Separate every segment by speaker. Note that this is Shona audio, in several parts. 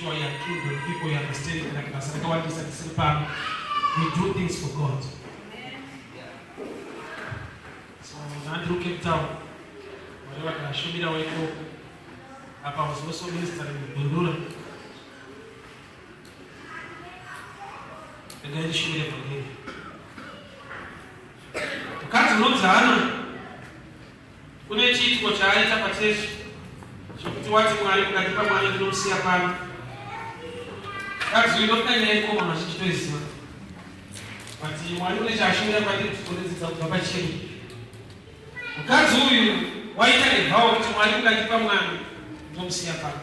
Speaker 1: Sure you are kingdom people, you understand kana basa rakawandisa tisiri pano. We do things for God. So ndandiri kuCape Town. Mwari vakashumirawo ikoko. Apa was also ministering in Bindura. Regai ndishumire vhangeri. Mukadzi unonzi Hana kune chiitiko chaaita pachechi chekuti wati Mwari mukandipa mwana ndinomusiya pano. Mukadzi uyu ndokuda nyaya ikoma mazhinji toiziva. But Mwari une chaashumira kwatiri kuti tinodzidza kubva pachiri. Mukadzi uyu waita evawo kuti Mwari mukandipa mwana ndinomusiya pano.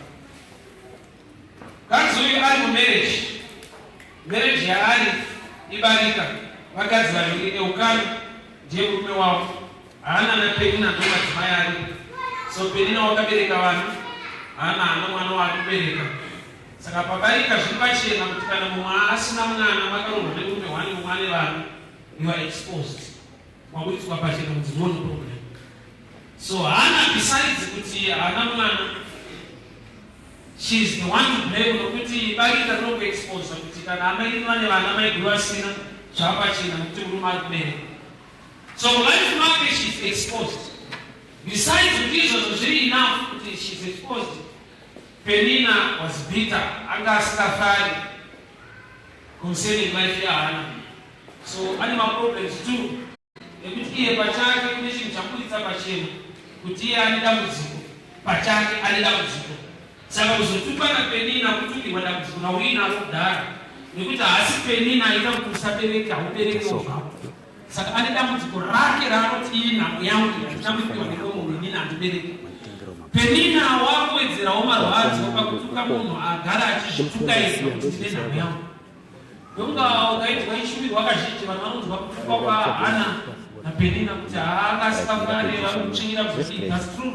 Speaker 1: Mukadzi uyu ari mumarriage. Marriage yaari ibarika vakadzi vaviri Eukana ndiye murume wavo. Hana naPenina ndo madzimai aripo. So Penina wakabereka vana, Hana haana mwana waari kubereka. Saka pabarika zviri pachena kuti kana mumwe asina mwana makaroorwa nemurume one mumwe ane vana, you are exposed. Waburitswa pachena kunzi ndiwo problem. So Hana besides kuti haana mwana she is the one to blame nokuti barika rinokuexposa kuti kana amai vane vana maiguru vasina zvapachena nokuti murume ari kubereka. So mulife make she is exposed. Besides kuti izvozvo zviri enough kuti she is exposed, Penina was bitter, anga asingafari concerning life yaHana. So ane maproblems too nekuti iye pachake kune chinhu chaburitsa pachena kuti iye ane dambudziko pachake ane dambudziko saka kuzotukwa napenina kutukirwa dambudziko rauinaro kudhara nekuti haasi penina aita kuti usabereke hauberekewo zvako saka ane dambudziko rake raanoti iyi nhamo yangu handina kupiwa nemumwe munhu inini handibereki penina wakuwedzerawo marwadzo pakutuka munhu agara achizvituka iye kuti ndine nhamo yangu Ndokunga ukaitwa ishumirwa kazhinji vanhu vanonzwa kutukwa kwaHana naPenina kuti haanga asingafare vari kutsvinyira kuzodii. That's true.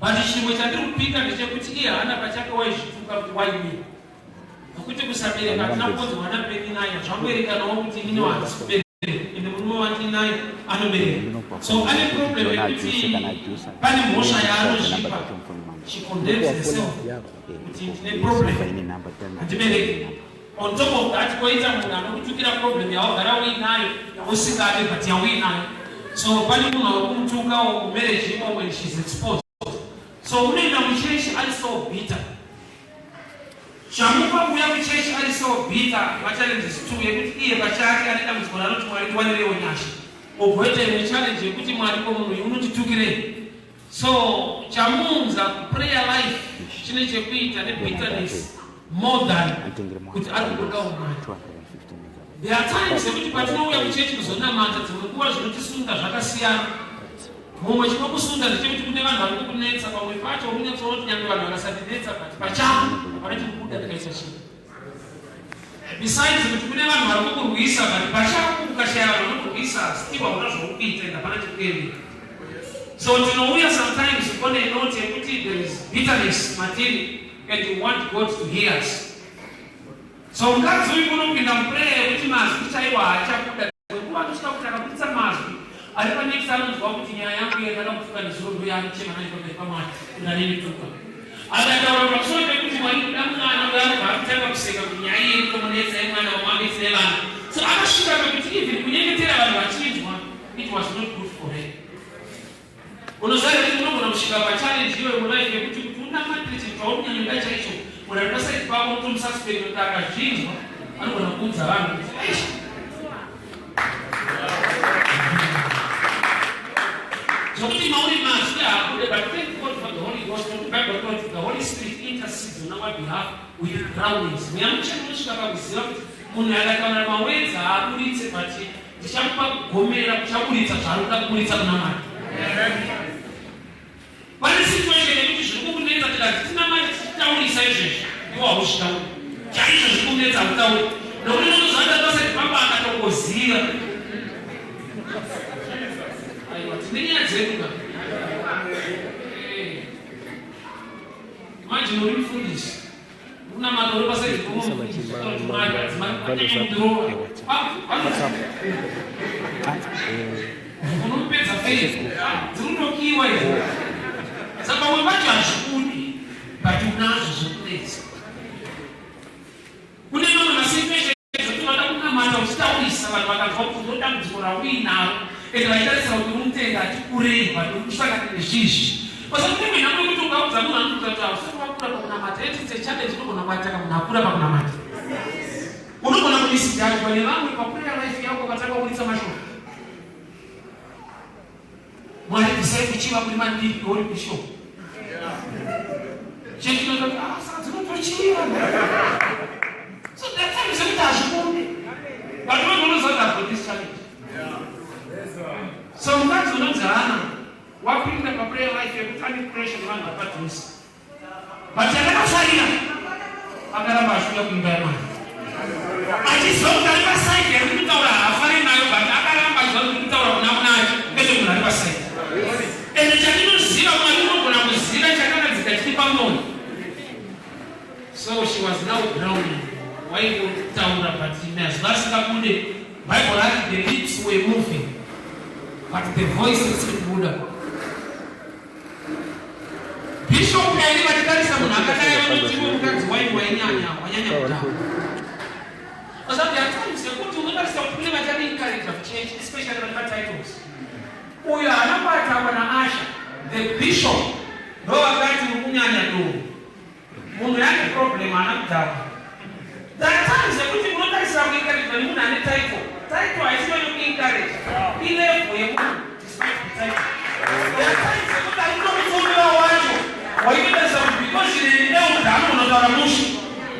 Speaker 1: But chimwe chandiri kupika ndechekuti iye Hana pachake waizvituka kuti why me? Nokuti kusabereka hatina kukonzerwa naPenina ayo zvangoerekanawo kuti inini handisi kubereka ende murume wandinaye anobereka. So ane problem yekuti pane mhosva yaanozvipa. She condemns herself kuti ndine problem handibereki. On top of that koita munhu anokutukira problem yawagara uinayo usingade but yauinayo. So pane munhu ari kumutukawo mumarriage imomo and she's exposed. So unoenda muchechi ari so bitter. Chamupa kuuya kuchechi ari so bitter machallenges two yekuti iye pachake ane dambudziko raanoti Mwari ndiwanirewo nyasha. Obvoita imwe challenge yekuti Mwari ko munhu uyu unotitukirei? So chamuunza kuprayer life chine chekuita nebitterness more than kuti ari kubuda umwari. There are times yekuti patinouya kuchechi kuzonamata dzimwe nguva zvinotisunga zvakasiyana. Mumwe chinokusunda ndechekuti kune vanhu vari kukunetsa pamwe pacho unonyatsoona kuti nyange vanhu vakasandinetsa but pachako hapana chiri kubuda ndikaisa chinhu. Besides kuti kune vanhu vari kukurwisa but pachako ukashaya vanhu vanokurwisa still hauna zvauri kuita and hapana chiri kuendeka. So tinouya sometimes on a note yekuti there is bitterness matiri and we want God to hear us. So mukadzi uyu unopinda muprayer yekuti mazwi chaiwo haachabuda. Nguva anosvika kuti akabuditsa mazwi ari panext anonzwa kuti nyaya yangu iye ndakamutuka nezuro ndo yaanochema nayo pamberi paMwari kuti anendituka. Akataura pamusoro pekuti Mwari kuda mwana uyo anobva akutanga kuseka kuti nyaya iyi iri kumunetsa yemwana vamwe vange tine vana. So akasvika pekuti even kunyengetera vanhu vachinzwa it was not good for her. Unoziva here kuti unogona kusvika pachallenge iyoyo mulife yekuti kuti unamatire chinhu chauri kunyanyoda chaicho munhu ari pasaidi pako unotomususpect kuti akazvinzwa anogona kuudza vanhu kuti eish zvokuti mauri mazwi haabude but thank God for the Holy Ghost nokuti Bible rinoti the Holy Spirit intercedes on our behalf with groanings. Mweya Mutsvene unosvika pakuziva kuti munhu akataura mawords haaburitse but Ndichamupa kugomera kuchaburitsa zvaari kuda kuburitsa kuna Mwari. Pane situation yekuti zviri kukunetsa tikati tinamate tichitaurisa izvezvi iwo hauzvitauri chaizvo zviri kunetsa hautauri nokuti unotoziva kuti pasati pamba akatongoziva aiwa tine nyaya dzedu ka eh. manje muri mufundisi Unopedza faith dzinotokiwa izvo. Saka pamwe pacho hazvikudi but unazvo zvekunetsa. kurei but kusangana nezvizvi. Basa kune munhu anokuti ukaudza munhu anokuudza kuti hausati wakura pakunamata. Yet it's a challenge inogona kuataka munhu akura pakunamata. Unogona kumisjudgwa nevamwe paprayer life yako ukatanga kuburitsa mashoko. Mwari bvisai kuchiva kuri mandiri iwe uri bishop. Chechi inoti ah saka dzinotochiva. So that time zvekuti hazvibude. But vanhu vanoziva kuti I've got this challenge. So mukadzi unonzi Hana wapinda paprayer life yekuti ane pressure nevanhu vari padhuze. But chandakafarira akaramba achiuya kuimba yamwari achiziva kuti ari pasaidi yari kutaura haafare nayo but akaramba achiziva kuti kutaura kuna munacho kwete munhu ari pasaidi. Ende chandinoziva Mwari unogona kuziva chakanadzika chiri pamwoyo. So she was now drowning. Waingotaura but mazuva asingabude. Bible rati the lips were moving but the voice isiri kubuda. Bishop Eli vachitarisa munhu akadai vanoti iwe mukadzi waini wainyanya wanyanya kudhakwa. There are times yekuti unotarisa kuti kune vachadi encourage kuchechi especially vane matitles. Uyo haana kuatakwa naAsha, the bishop ndo vakati uri kunyanya doro. Munhu yane problem haana kudhakwa. There are times yekuti unotarisira kuencourage nemunhu ane title. Title haisi yokuencourage. Ilevel yemunhu despite the title. There are times yekuti ari kutokutsomera wacho waitotarisa kuti because ine elder anonotaura mushe.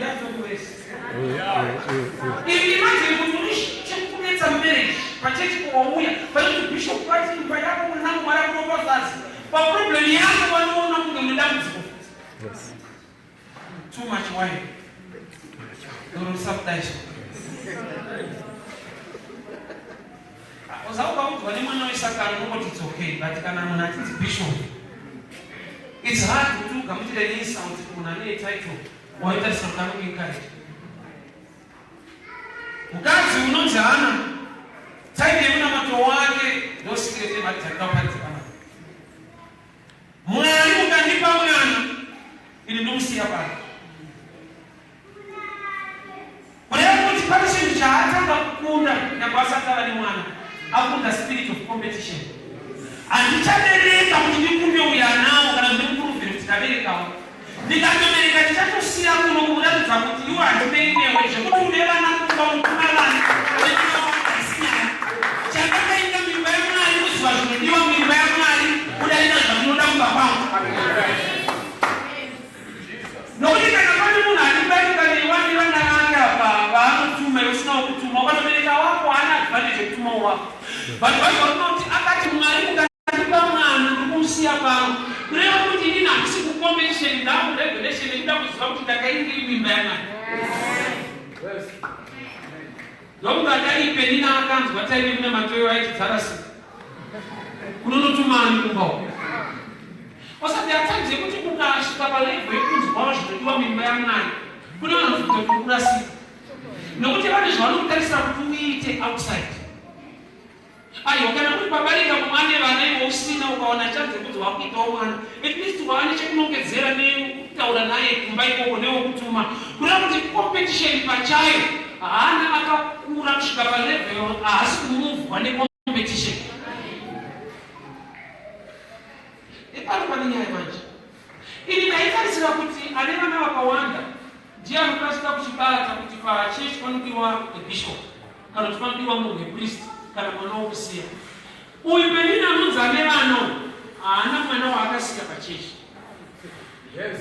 Speaker 1: Yatodiwesi. If imagine kuti uri chekunetsa marriage pachechi wauya pane kuti bishop vati imba yako munango mwari akuropafadza paproblem yako vanoona kunge mune dambudziko. Too much wine. Doro risakudaiso. Uzauka nemwana wesakano unongoti it's okay, but kana munhu achinzi bishop, it's hard kuti ugamuchire insult munhu ane title waitarisa kuti anokuencourage. Mukadzi unonzi Hana, type yemunamato wake ndo secret yemadzarira kuparidza panapa. Mwari ukandipa mwana, ini ndomusiya pano. Kureva kuti pane chinhu chaatanga kukunda nyangwe asati ava nemwana, akunda spirit of competition. Handichabereka kuti ndikunde uyo anawo kana kuti ndimupruvhere kuti ndaberekawo. Ndikatobereka ndichatosiya kuno kumuratidza kuti iwe handinei newe zvekuti une vana kumba unotuma vana haisi nyaya. Chandakaita muimba yaMwari kuziva zvinodiwa muimba yaMwari kudarika zvandinoda kumba kwangu. Nokuti kana pane munhu anibarika neiwani vana vake apa vaanotuma iwe usinawo kutuma, ukatobereka wako haana advantage yekutumawo wako. But Bible rinoti akati Mwari ukandipa mwana ndikumusiya pano. Kureva kuti inini handisi kucompetition, ndakurevelation yekuda kuziva kuti ndakaingei muimba yaMwari. Ndokunga dai Penina akanzwa taine munamato aiti dzarasika. Unonotumani kumba uko. Osati atadze kuti ukasvika palevel yekunzwa zvinodiwa muimba yaMwari, kune vanhu vanofunga kuti urikurasika. Nokuti vane zvavanokutarisa kuti uite outside. Aiwa, kana uri pabarika mumwe ane vana iwe usina, ukawana chance yekuti wakuitawo mwana, at least waane chekunongedzera nekutaura naye kumba ikoko newekutuma. Kureva kuti competition pachayo haana akakura kusvika palevel haasi kumuvhwa necompetition. Ipano pane nyaya manje. Ini ndaitarisira kuti ane vana vakawanda ndiye anokasika kuchibata kuti pachechi panodiwa bishop kana kuti panodiwa munhu wepriest kana mwana wokusiya. Uyu Penina anonzi ane vana haana mwana waakasiya pachechi.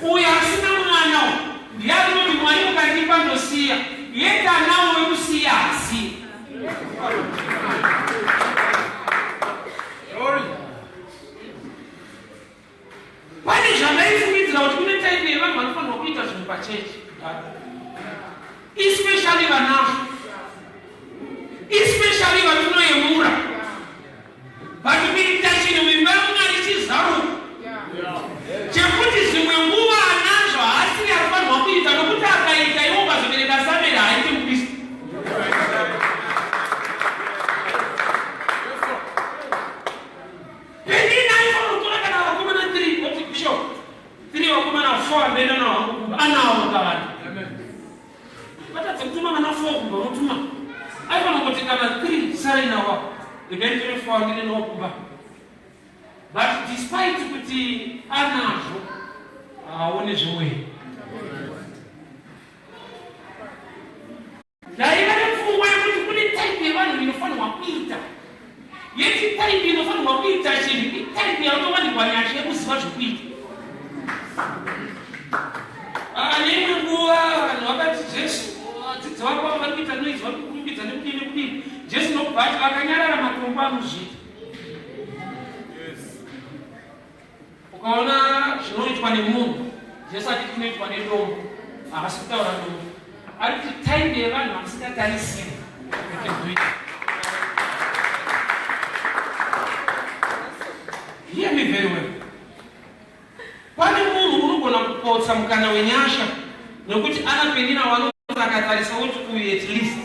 Speaker 1: Uyu asina mwana ndiye anoti Mwari ukandipa ndosiya, yet anawo wekusiya hasiya. Pane zvandaifungidzira kuti kune type yevanhu vanofanirwa kuita zvinhu pachechi, especially vanazvo, especially vatinoyemura, but kuita chinhu muimba yaMwari chizaruko chekuti zvimwe nguva anazvo haasiri anofanirwa kuita, nokuti akaita iwo ukazobereka Samueri haaiti muKristu. Penina aifanira kutora kana vakomana 3 oti bishop 3 vakomana 4 amene nawo kumba anawo kavana vatadze kutuma vana 4 kumba unotuma aifanira kuti kana 3 sarai nawo regai nditore 4 ndine nawo kumba. despite kuti anazvo, haaone zvimwe. Ndaiva nepfungwa yekuti kune type yevanhu inofanirwa kuita yeti type inofanirwa kuita chinhu itype yautowanikwa nyasha yekuziva zvekuita. Neimwe nguva vanhu vakati, "Jesu, vadzidzi vako vari kuita noise, vari kukurumbidza nekudii nekudii." Jesu nokubva ati, "Vakanyarara, matombo anozviita." Ukaona zvinoitwa nemunhu, Jesu ati chinoitwa nedombo, haasi kutaura dombo, ari kuti type yevanhu vamusingatarisiri, you can do it. Hear me very well. Pane munhu unogona kupotsa mukana wenyasha nekuti ana Penina wanoti akatarisa woti, "Uyu at least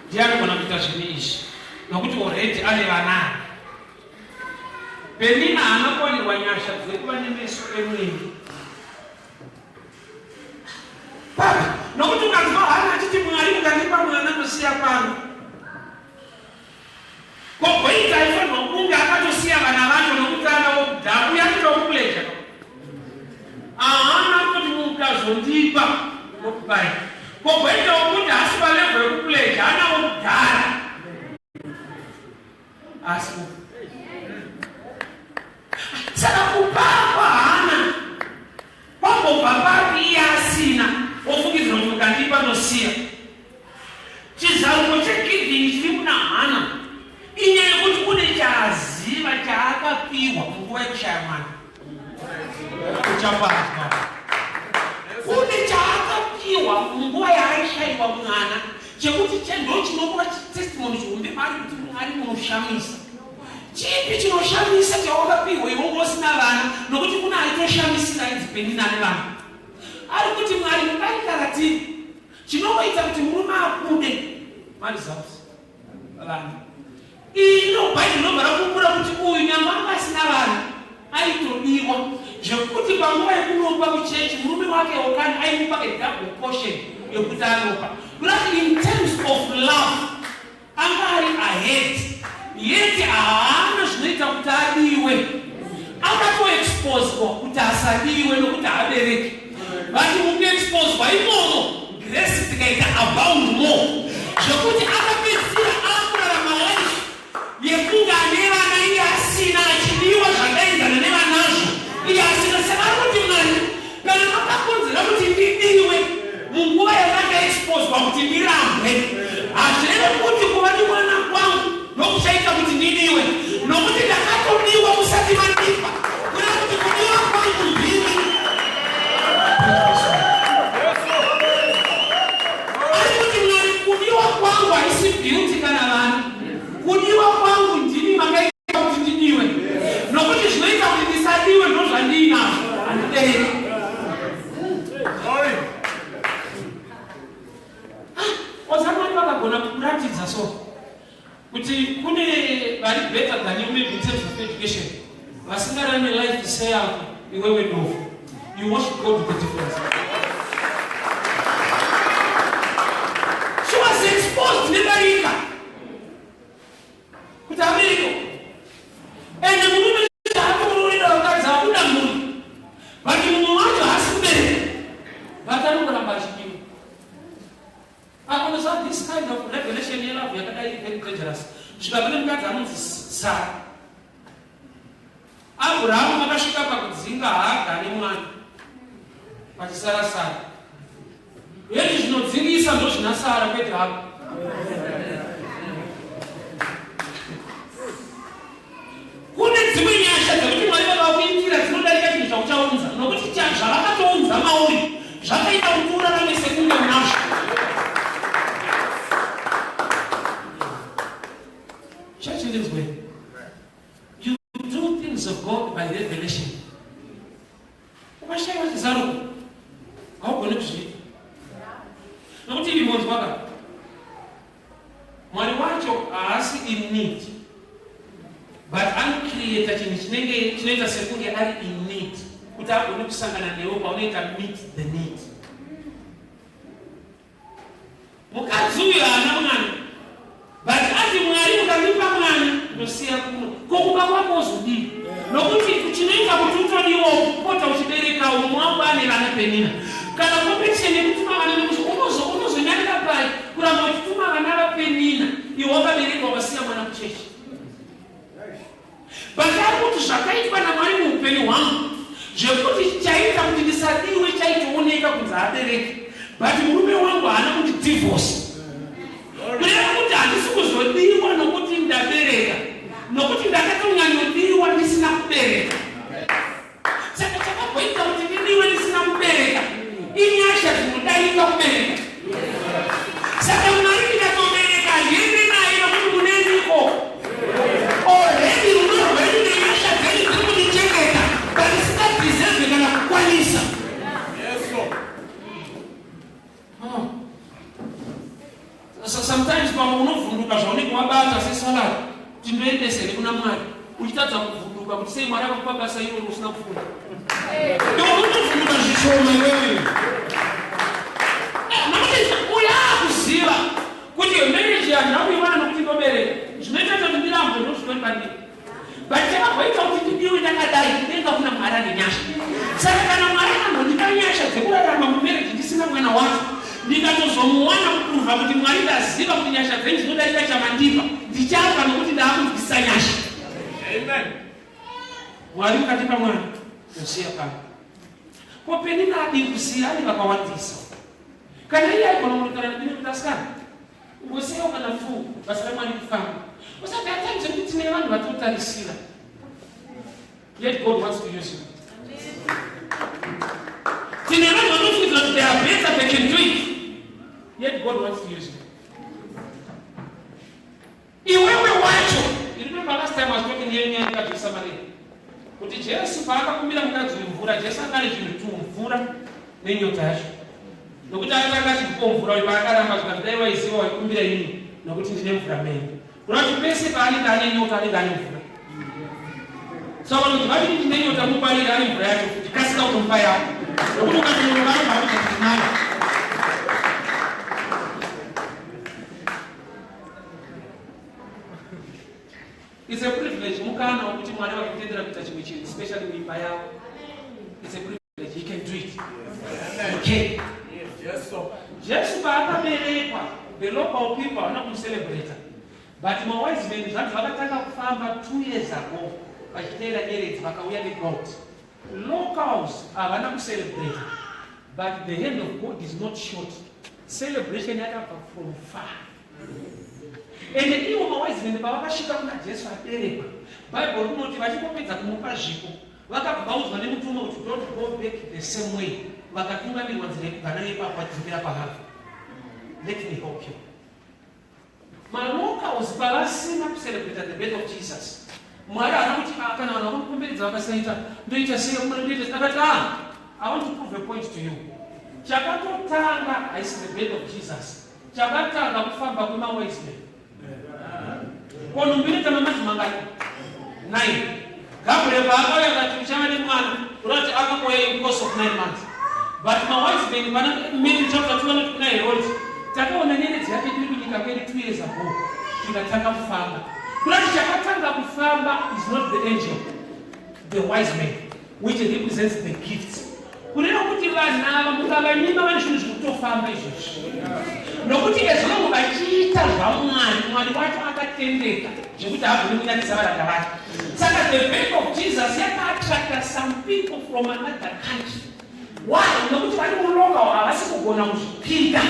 Speaker 1: ndiye anogona kuita zvinhu izvi," nokuti already ane vanana. Penina haana kuwanirwa nyasha dzekuva nemeso emwini papi, nokuti ukanzwa Hana achiti, "Mwari, mukandipa mwana, ndosiya pano," kogoita aifanirwa kunge akatosiya vana vacho, nokuti ana wokudhara uye anoita wokupledger. Ahana kuti, "Mukazondipa, nokupai." Kogoita wokuti haasi palevel yekupledger, ana wokudhara asi. Saka kupakwa Hana kwambobva papi iye asina, ofungidzira kuti, "Mukandipa, nosiya"? Chizaruko chegiving chiri muna Hana inyaya yekuti kune chaaziva chaakapiwa munguva yekushaya mwana. Uchapazwa kune chaakapiwa munguva yaaishayiwa mwana, chekuti ndo chinongova chitestimony chihombe maari kuti, "Mwari munoshamisa." Chipi chinoshamisa chawakapiwa iwe usina vana? Nokuti kuna aitoshamisira ainzi Penina ane vana. Ari kuti, "Mwari, mubarika ratiri, chinongoita kuti murume akude maresults, vana." Ino Bhaibheri rinobva rakumbura kuti uyu nyangwe anga asina vana, aitodiwa zvekuti panguva yekunopa kuchechi, murume wake Okani aimupa a double portion yekuti anopa. Kurati in terms of love anga ari ahead, yet haana zvinoita kuti adiwe. Akatoexposwa kuti asadiwe nokuti haabereki, but mukuexposwa imomo grace dzikaita abound more, zvekuti akapedzisira akurarama life yekunge ane vana iye asina, achidiwa zvakaenzana nevanazvo iye asina. Saka ari kuti, "Mwari, kana makakonzera kuti ndidiwe munguva yandakaexposwa kuti ndirambwe, hazvireve kuti kuva nemwana kwangu nokuchaita kuti ndidiwe, nokuti ndakatodiwa musati mandipa. Kuda kuti kudiwa kwangu ndimi." Ari kuti, "Mwari, kudiwa kwangu haisi beauty kana vana. Kudiwa kwangu ndimi makaita kuti ndidiwe, nokuti zvinoita kuti ndisadiwe ndo zvandiinazvo, handibereki." Ozamwari vakagona kukuratidza so kuti kune vari better than you, maybe in terms of education, vasingararame life seyako iwewe dofo. You worship God with the difference. She was exposed nebarika kuti abereko, ende murume aakuroorera vakadzi akuda mhuri, but mumwe wacho haasi kubereka, but anongoramba achidiwa. Akonosa this kind of revelation yelove yakadai very dangerous. Svika pane mukadzi anonzi Sara. Abrahamu akasvika pakudzinga Haga nemwana, pachisara Sara. Yeti zvinodzingisa ndo zvina Sara, kwete hako. Kune dzimwe nyasha dzekuti Mwari vakakuitira dzinodarika chinhu chauchaunza, nokuti zvavakatounza mauri zvakaita kuti urarame sekunge unazvo. Chachindinzwe, you do things of God by revelation. Ukashayiwa chizaruko, haugoni kuzviita, nokuti irimonzwaka Mwari wacho haasi in need, but anocreata chinhu chinenge chinoita sekunge ari in need kuti agone kusangana newe paunoita meet the need. Mukadzi uyu haana mwana, but ati, "Mwari, mukandipa mwana, ndosiya kuno." Ko kuba kwako ozodii? Nokuti it Kana competition yekutuma vana nekuti unozonyarira pai kuramba uchituma vana vaPenina iwe wakaberekwa wasiya mwana muchechi. But ari kuti zvakaitwa naMwari muupenyu hwangu zvekuti chaita kuti ndisadiwe chaitooneka kunzi abereki, but murume wangu haana kuti divorce, kureva kuti handisi kuzodiwa nokuti ndabereka, nokuti ndakatonyanyodiwa ndisina kubereka. Saka chakagoita kuti ndidiwe ndisina kubereka inyasha dzinodarika kubereka. Saka Mwari ndikatobereka handiende naye nokuti muneniko already rudo rwenyu nenyasha dzenyu dziri kundichengeta pandisingadeserve kana kukwanisa. Oh. So, sometimes pamwe unovhunduka zvaunenge wabata sesalary kuti ndoendesere kuna Mwari, uchitadza kuvhunduka kuti sei Mwari akakupa basa iroro usina kufunda. Iwe unotovhunduka zvishoma iwewe, nokuti uya akuziva kuti marriage handina kuiwana nokuti ndobereka, zvinoita kuti ndirambwe ndozvitori pandiri, but chakagoita kuti ndidiwe ndakadai kudenga kuna Mwari ane nyasha. Saka kana Mwari akambondipa nyasha dzekurarama mumarriage ndisina mwana wacho, ndikatozomuwana kuprova kuti Mwari ndaziva kuti nyasha dzenyu dzinodarika chamandipa, ndichafa nokuti ndaakunzwisisa nyasha. Amen. Mwari ukatipa mwana ndosiya pano. Ko Penina adii kusiya? Ane vakawandisa. Kana iye aigona kunotaura nepine kuti asikana ungosiyawo kana fuu, basa raMwari kufamba. Usati atime zvekuti tine vanhu vatotarisira, yet God wants to use you. Tine vanhu vanofungidzira kuti they are better, they can do it, yet God wants to use you. Iwewe wacho, you remember last time I was talking here nyaya yemukadzi weSamaria, kuti Jesu paakakumbira mukadzi uyu mvura, Jesu anga ane zvinhu tu, mvura nenyota yacho, nokuti akatanga achikupa mvura uyu, paakaramba zvikanzi dai waiziva waikumbira inini nokuti ndine mvura menyu. Kureva kuti pese paanenge ane nyota anenge ane mvura. So vanoti vatiti ndine nyota, muparire ane mvura yacho futi, kasika kutomupa yako, nokuti ukatononoka anobva akuti ndinayo. It's a privilege, mukana wekuti Mwari vakutendera kuita chimwe chinhu, especially muimba yavo. It's a privilege, he can do it. Okay. Jesu paakaberekwa, the local people havana kumucelebrata, but mawise men zvanzi vakatanga kufamba 2 years ago vachiteera nyeredzi, vakauya negold. Locals havana kucelebrata, but the hand of God is not short. Celebration yakabva from far. Ende ivo mawise men pavakasvika kuna Jesu aberekwa, Bhaibheri rinoti vachingopedza kumupa zvipo, vakabva vaudzwa nemutumwa kuti don't go back the same way. Vakatungamirwa nzira yekubva nayo ipapo vachidzokera kwaHave. Let me help you. Malocals pavasina kucelebrata the birth of Jesus, Mwari haana kuti, ah, kana vanhu vakamukomberedza vakasaita, ndoita sei, ndoita. Akati, ah, I want to prove a point to you. Chakatotanga haisi the birth of Jesus, chakatanga kufamba kwemawise men. Ko nhumbi inoita mamanzi mangani? 9. Gabriel paakauya akati uchava nemwana, kurati akangouya in course of 9 months, but mawise men pana Matthew chapter 2 vanoti kuna Herod, takaona nyeredzi yake tiri kunyika kwedu 2 years ago, tikatanga kufamba. Kurati chakatanga kufamba is not the angel, the wise men, which represents the gifts. Kureva kuti vanhu ava mukavanyima vane zvinhu zvikutofamba izvozvi, nokuti as long vachiita zvaMwari, Mwari wacho akatendeka zvekuti haagoni kunyadzisa varanda vake. Saka the birth of Jesus yakaattracta some people from another country. Why? Nokuti vari mulocal havasi kugona kuzvipika,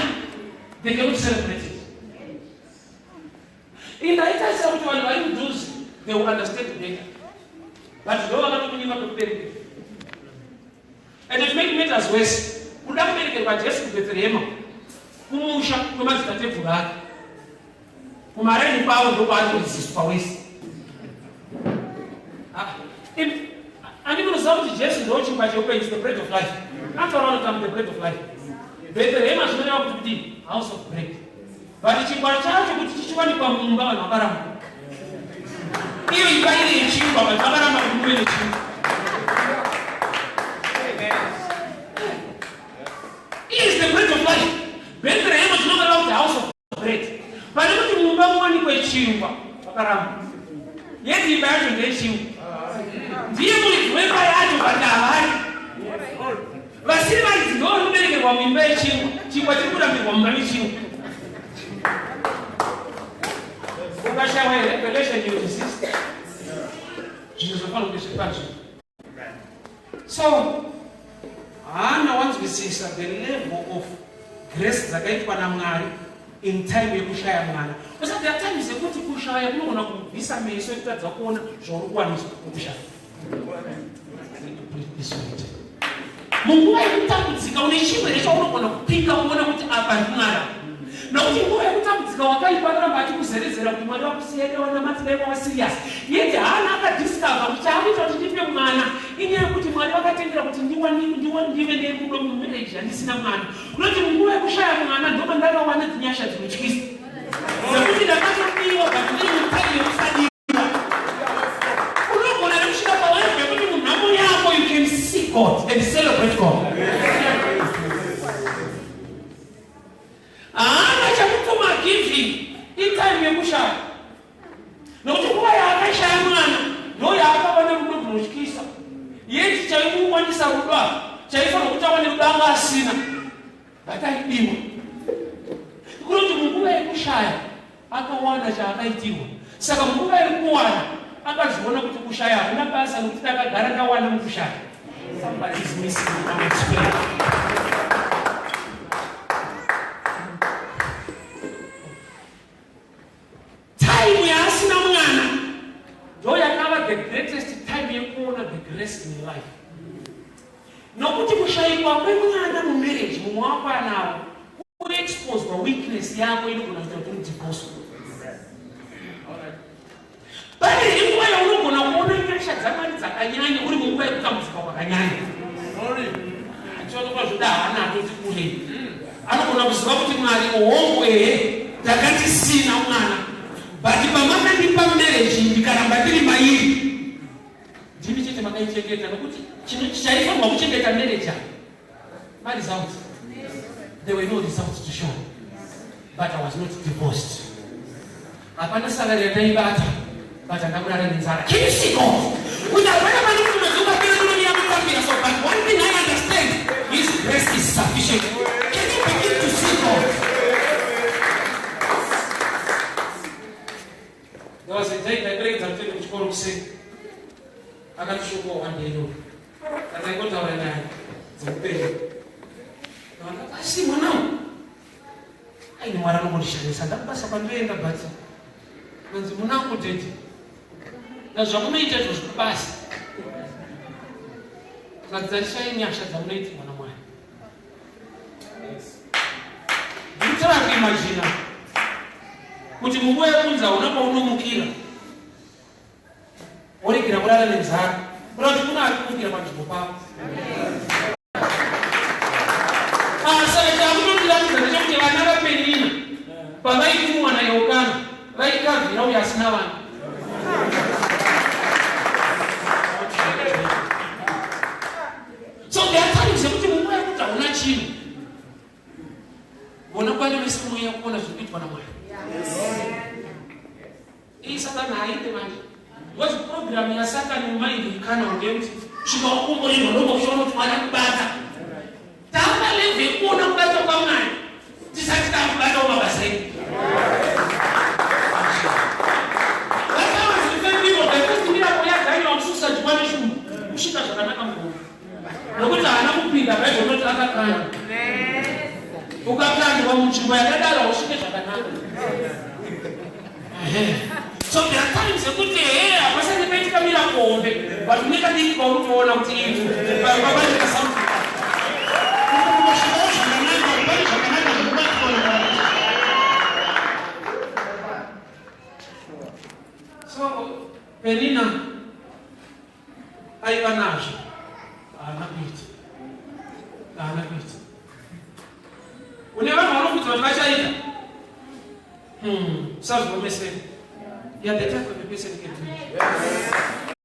Speaker 1: they cannot celebrate it. Indaitarisira kuti vanhu vari mudhuze they will understand better, but ndo vakatokunyima pekuberekera. And to make matters worse, kuda kuberekerwa Jesu kuBhetherehema, kumusha kwemadzitateguru ake, kumaraini kwavo ndokwaari kuresistwa wese. Andi munoziva kuti Jesu ndo chingwa cheupenyu, the bread of life. Anotaura vanoti am the bread of life. Bhetherehema zvinoreva kuti kudii? House of bread. But chingwa chacho kuti chichiwanikwa mumba, vanhu vakaramba. Iyo imba iri yechingwa, vanhu vakaramba kuti muve nechingwa. He is the bread of life. Bethlehem zvinoreva kuti house of bread. Pane kuti mumba muwanikwe chingwa, vakaramba. Yeti imba yacho ndeyechingwa, ndiye muridzi wemba yacho, but havari. Vasiri varidzi ndo vari kuberekerwa muimba yechingwa, chingwa chiri kurambirwa mumba mechingwa. Ukashaiwa revelation you resist. Zvinhu zvofanira kunge zviri panzvimbo. So haana wanzwisisa the level of grace dzakaitwa naMwari in time yekushaya mwana. Usati there are times yekuti kushaya kunogona kubvisa meso ekutadza kuona zvauri kuwaniswa nekushaya. Munguva yekutambudzika une chimwe here chaunogona kupika kuona kuti apa ndiMwari? Nokuti nguva yekutambudzika wakaipa anoramba achikuzerezera kuti Mwari vakusiya dai wanamati dai wava serious. Yet haana akadiscover kuti chaakuita kuti ndipe mwana inyaya yekuti Mwari vakatendera kuti ndive nerudo mumarriage yandisina mwana. Kunoti munguva yekushaya mwana ndopandakawana dzinyasha dzinotyisa dzekuti ndakatodiwa but ndiri mutime yekusadiwa. Unogona nekusvika pawaive yekuti munhamo yako you can see God and celebrate God. Haana chakutuma giving itime yekushaya. Nokuti nguva yaakashaya mwana ndo yaakava nerudo runotyisa. Yeti chaimuwanisa rudo apa chaifanira kuti awane rudo anga asina. But aidiwa. Kunoti munguva yekushaya akawana chaakaitirwa. Saka munguva yekuwana akazviona kuti kushaya hakuna basa nokuti ndakagara ndawana mukushaya. Somebody is missing our spirit. Time yaasina mwana ndo yakava the greatest time yekuona the grace in life. Nokuti kushayikwa kwemwana mumarriage mumwe wako anawo kuexposwa weakness yako inogona kuita kuti udivorce. Pane here nguva yaunogona kuona nyasha dzaMwari dzakanyanya uri munguva yekutambudzika kwakanyanya? Achiona zvoda haana atoti kurei. Anogona kuziva kuti Mwari hongu ehe ndakatisina mwana but pamakandipa marriage ndikaramba ndiri mairi ndimi chete makaichengeta nokuti chaifanirwa kuchengeta marriage apa maresults there were no results to show but I was not divorced hapana salary yandaibata but andakurara nenzara can you see God kuti hapana pane kuti mwedzi ukapera ndinomira kutambira so but one thing I understand his grace is sufficient can you begin to see God there was a day ndaiperekedza mutende kuchikoro kuseni akandishokowa one day iyoyo Tataingotaura nyaya dzeupenyu. Asi mwanangu aine Mwari anongondishamisa ndakubasa kwandoenda but manzi munangu daddy nazvamunoita izvozvi kubasa ngadzarishai nyasha dzamunoitirwa naMwari. Ndikutora kuimajina kuti munguva yekunzi hauna kwaunomukira woregera kurara nenzara kuda kuti kuna ari kumukira panzvimbo pako saka chakutotiratidza ndechekuti vana vapenina pavaitumwa naEukana vaikavhira uyo asina vana so there are times yekuti munguva yekuti hauna chinhu vona kwani vese mweya kuona zviri kuitwa namwari Iyi Satani haaite manje. Because program yaSatani mumind mukana ndeyekuti svika wakomborerwa ndobva uchiona kuti Mwari akubata. Tava level yekuona kubata kwaMwari tisati takubatawo mabasa edu. Kusvika zvakanaka mugoro nokuti haana kupinda bhaibheri rinoti akakandwa ukakandwa munzvimbo yakadaro hausvike zvakanaka so there are times yekuti he hapasati paitika miracle hombe but une kadiki kaunotoona kuti ipapaita something so Penina aiva nazvo haana kuita haana kuita une vanhu vanokudza kuti vachaita usazviomesere you are the type of a person can do it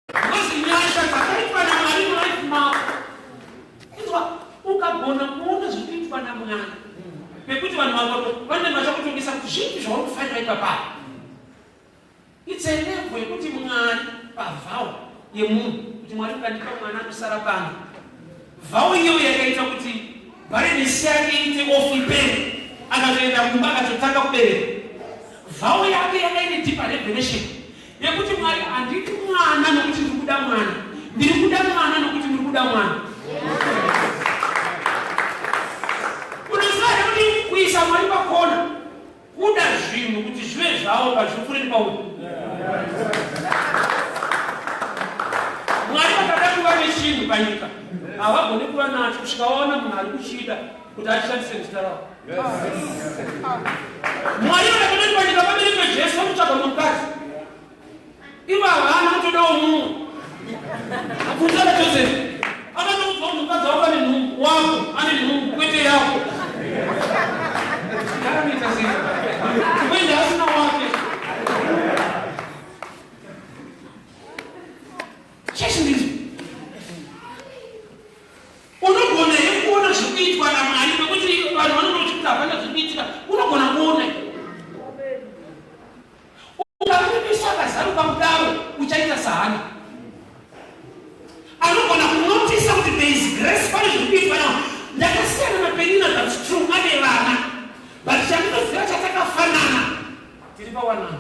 Speaker 1: because nyasha dzakaitwa namwari mulife mako inzwa ukagona kuona zviri kuitwa namwari pekuti vanhu vanenge vachakutongesa kuti zvipi zvauri kufanira ipapaa It's a level yekuti Mwari pavow yemunhu kuti Mwari mukandipa mwana anosara pano Vow iyoyo yakaita kuti barrenness yake iite off, ipere. Akatoenda kumba, akatotanga kubereka. Vow yake yanga ine deeper revelation yekuti, "Mwari, handidi mwana nokuti ndiri kuda mwana. Ndiri kuda mwana nokuti ndiri kuda mwana." Unoziva here kuti kuisa Mwari pakona, kuda zvinhu kuti zvive zvavo pazvipfuure nepauri? Mwari vakada kuva nechinhu panyika, havagoni kuva nacho kusvika vaona munhu ari kuchida kuti achishandise muzita ravo. Mwari vakada kuti panyika paberekwe Jesu, vanotsvaga mukadzi. Ivo havana kutodawo mumwe. Abvunza naJosefu, akatoudzwa kuti mukadzi wako ane nhumbu, wako ane nhumbu, kwete yako. Ndakanoita sei kuenda asina wake? Chechi, ndizvo. Unogona here kuona zviri kuitwa naMwari? Nekuti vanhu vanondoti kuti hapana zviri kuitika. Unogona kuona. Ukava nemeso akazaruka kudaro, uchaita saHana anogona kunotisa kuti there is grace, pane zviri kuitwa nao. Ndakasiyana naPenina, that's true, ane vana, but chandinoziva chatakafanana, tiri pawanana.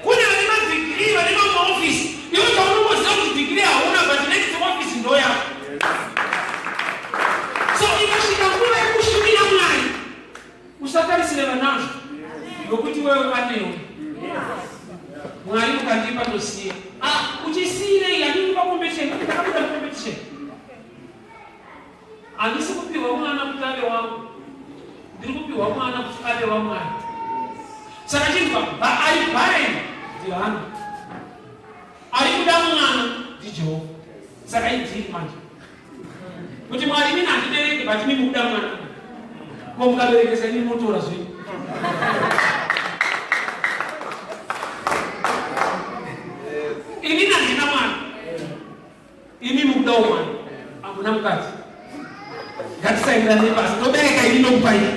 Speaker 1: Kune vane madhigirii, vane mamaofisi. Iwe chaunongoziva kuti dhigiri hauna, but next office ndo yako. So ikasvika nguva yekushumira Mwari, usatarisire vanazvo, nokuti wewe anewe. "Mwari, ukandipa ndosiya." Ah, uchisiyirei? Handii pacompetition, nokuti ndakabuda mucompetition. Handisi kupiwa mwana kuti ave wangu, ndiri kupiwa mwana kuti ave waMwari. Saka chinzwa, ari barren ndiHana, ari kuda mwana ndiJehovha. Saka ideal manje kuti, "Mwari, inini handibereki, but imi mukuda mwana. Ko mukaberekesa, inini motora zvenyu." Inini handina mwana, imi mukudawo mwana, hamuna mukadzi. Ngatisainirane pasi, tobereka, ini ndokupa ini.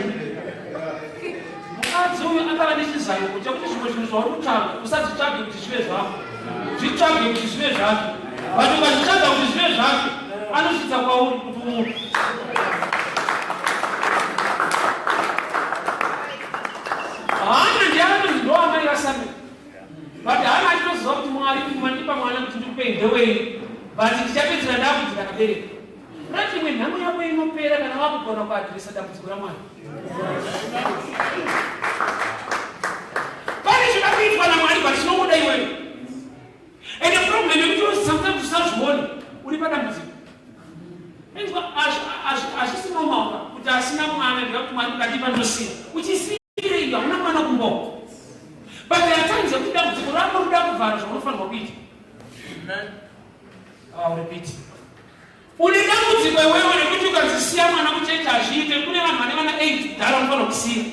Speaker 1: Mukadzi uyu akava nechizayoko chekuti zvimwe zvinhu zvauri kutsvaga, usazvitsvage kuti zvive zvako, zvitsvage kuti zvive zvako. But ukazvitsvaga kuti zvive zvako, anosvitsa kwauri kuti umupe. Hana ndiye anonzi ndo amai vaSamuel, but Hana achitoziva kuti, "Mwari, mandipa mwana kuti ndikupei, ndewei, but ndichapedzera ndakuti ndakabereka." Rati imwe nhamo yako inopera kana wakugona kuaddressa dambudziko raMwari. Pane zvida kuitwa naMwari, but chinomuda iwewe. Ende problem yekuti sometimes usazvione uri padambudziko. Inzwa, hazvisi normal kuti asina mwana ndika kuti, "Mwari, mukandipa ndosiya." Uchisiyirei? Hauna mwana kumboko. But there are times yekuti dambudziko rako rinoda kuvhara zvaunofanirwa kuita. I'll repeat. Une dambudziko iwewe nekuti ukazisiya mwana kuchechi hazviite. Kune vanhu vane vana 8 kudhara vanofanira kusiya,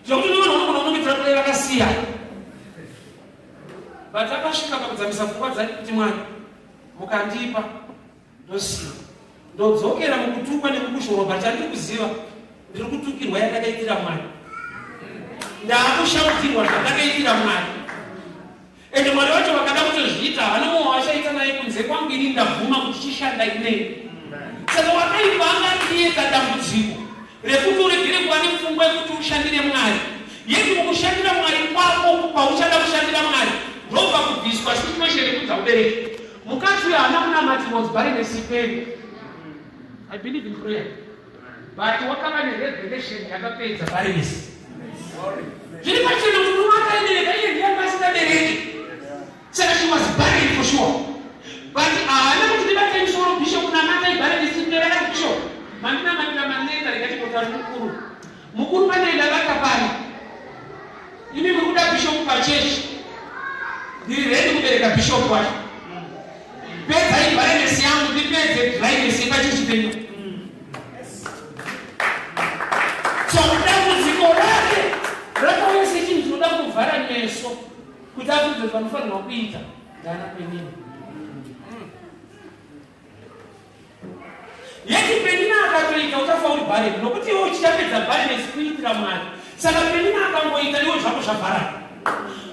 Speaker 1: zvekuti une vanhu vanogona kunongedzera kudai vakasiya. But akasvika pakudzamisa pfungwa dzake kuti, "Mwari, mukandipa ndosiya, ndodzokera mukutukwa nemukushorwa, but chandiri kuziva, ndiri kutukirwa yandakaitira Mwari, ndaakushautirwa zvandakaitira Mwari. Ende Mwari wacho vakada kutozviita, havana mumwe wachaita naye kunze kwangu. Ini ndabvuma kuti chishanda inei." Saka wakaipa angatiedza dambudziko rekuti uregere kuva nepfungwa yekuti ushandire Mwari. Yeti mukushandira Mwari kwako, pauchada kushandira Mwari, ndobva kubviswa situation yekuti haubereki. Mukadzi uyo haana kunamatirwa kuti barrenness iperi. I believe in prayer, but wakava nerevelation yakapedza barrenness. Zviri pachena kuti murume akaibereka, iye ndiye anga asingabereki. Saka she was barren for sure, but haana kuti, "Ndibatei musoro, bishop, namatai barrenness ipera." Akati, "Bishop, mandinamatira maneta, rikachingotari mukuru mukuru pane ndabata pano. Imi muri kuda bishop pachechi, ndiri ready kubereka bishop wacho. Pedzai barrenness yangu, ndipedze dryness yepachechi penyu." So dambudziko rake rakauya sechinhu chinoda kuvhara meso kuti afudze zvanofanirwa kuita. Ndana Penina yeti Penina akatoita, uchafa uri barren, nokuti iwe uchichapedza barrenness kuitira Mwari. Saka Penina akangoita, iwe zvako zvavharana.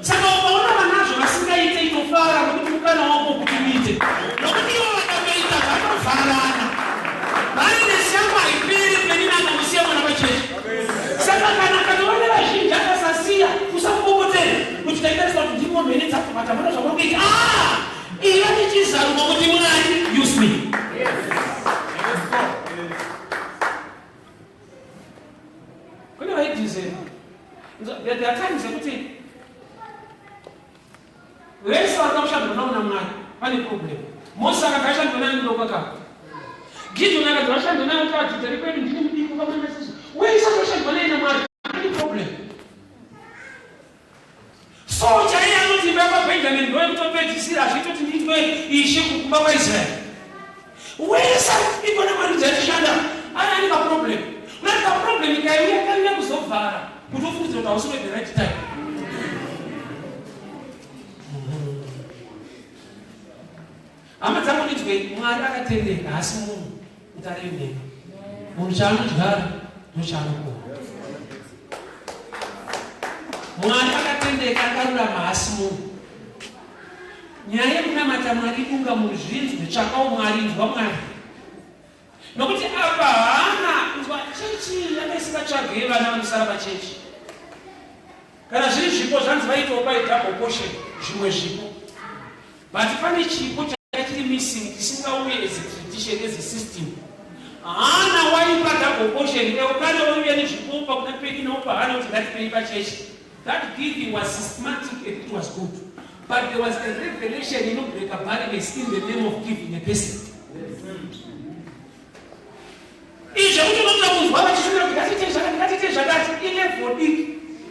Speaker 1: Saka ukaona vanazvo vasingaite, itofara, nokuti mukana wako kuti uite, nokuti ivo vakatoita. Vavharana. Barrenness yangu haiperi Penina akangosiya mwana pachechi. Saka kana akatova nevazhinji akasasiya, usamupopotera kuti taitarisa kuti ndimo mhene dzakubata mwana zvamuri kuita. Ah! Iva nechizaruko kuti Mwari use me. Kune vaidhizera. There are times yekuti vese vari kamushandwa navo namwari pane problem. Moses akati ashandwa naye mudoko akapa. Gideon akati vashandwa naye kuti adzidza rekwedu ndini mudiki ukamwana sisi. Wese akashandwa naye namwari pane problem. So chaiye anoti imba yekwaBenjamin ndoyekutopedzisira hazviite kuti ndiitwe ishe kukumba kwaIsraeri. Wese ikona marudzi achishanda ari ane kaproblem. Unati kaproblem kaiuya kaiuya kuzovhara kuti ufungidzire kuti hausi the right time. Hama dzangu ndinzwei, Mwari akatendeka, haasi munhu kuti areve nhema. Munhu chaanodyara ndochaanokohwa. Mwari akatendeka, akarurama, haasi munhu. Nyaya yekunamata Mwari idunga munhu zvinzwe, tsvakawo Mwari, inzwa Mwari. Nokuti apa haana kunzwa chechi yanga isingatsvage vana vanosara pachechi. Kana zviri zvipo zvanzi vaitawo pai double portion zvimwe zvipo. But pane chipo changa chiri missing chisingauye as a tradition as a system. Hana waipa double portion Elkana waiuya nezvipo opa kuna Penina opa Hana kuti ngatipei pachechi. That giving was systematic and it was good. But there was a revelation inobreaka barrenness in the name of giving a person. Izvi zvekuti unotoda kunzwa vachishumira kuti ngatiitei zvakati ngatiitei zvakati ilevel diki.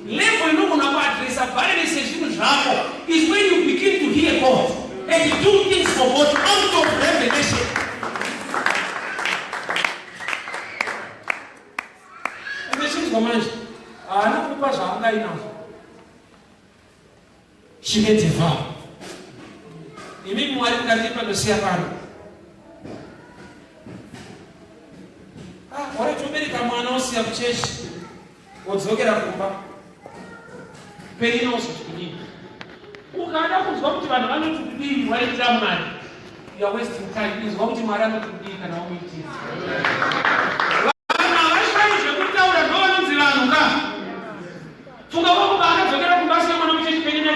Speaker 1: Level inogona kuadresa barrenness yezvinhu zvako is when you begin to hear God and do things for God out of revelation. Ende manje haana kupa zvaanga inazvo. She made a vow. Imi Mwari mukandipa ndosiya pano. Ah, wari tobereka mwana osiya kuchechi wodzokera kumba. Penina ozoti kudii? Ukada kunzwa kuti vanhu vanoti kudii waitira Mwari. You are wasting time. Inzwa kuti Mwari anoti kudii kana wamuitira. Vanhu havashayi zvekutaura ndovanonzi vanhu ka. Funga kwako paakadzokera kumba asiya mwana mucheche Penina